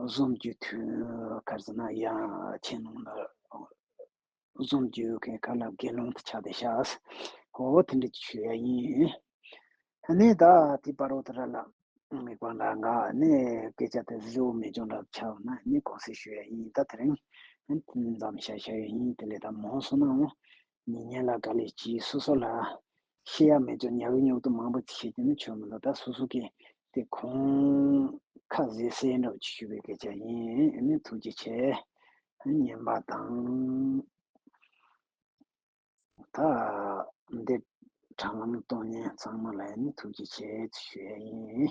བཟུང་རྒྱུ་དུས་ག་རེ་ཟེར་ན་ཡང་ཁྱེད་རྣམས་ལ་བཟུང་རྒྱུ་གི་ཁ་ལ་དགེ་སློང་དུ་ཆགས་ཏེ་ཤག་འོ་དེ་འདྲ་ཞུ་ཡ་ཡིན། ཨ་ནི་ད་དེ་བར་དུ་ར་ལ་མི་གོ་འདྲ་འགའ་ནི་སྐད་ཆ་དེ་བཟོ་མི་འཇོན་འདྲ་ཆགས་ན་ནི་གོང་ས་ཞུ་ཡ་ཡིན། ད་དེ་རིང་མཚམས་བཞག་བཞག་ཡ་ཡིན། དེ་ལས་ད་མང་སོང་ན་ཉན་ཉན་ལ་དགའ་ལས་ཀྱིས་སོ་སོ་ལ་ཤེས་ཡ་མེད་ཚོ་ཉག་ཉོག་ཏུ་མང་པོ་ཅིག་བཤད་ཀྱི་ནི་ཆོས་མི་འདུག་ད་སོ་སོ་གིས་དེ་ཁོང་ཁ་བཟེད་སེ་འདྲ་བོ་ཅིག་ཞུ་བའི་སྐད་ཆ་ཡིན། ཨ་ནི་ཐུགས་རྗེ་ཆེ། ཉན་པ་དང་། ད་འདི་དྲ་ལམ་གཏོང་མཁན་ཚང་མ་ལ་ནི་ཐུགས་རྗེ་ཆེ་ཞུ་ཡ་ཡིན།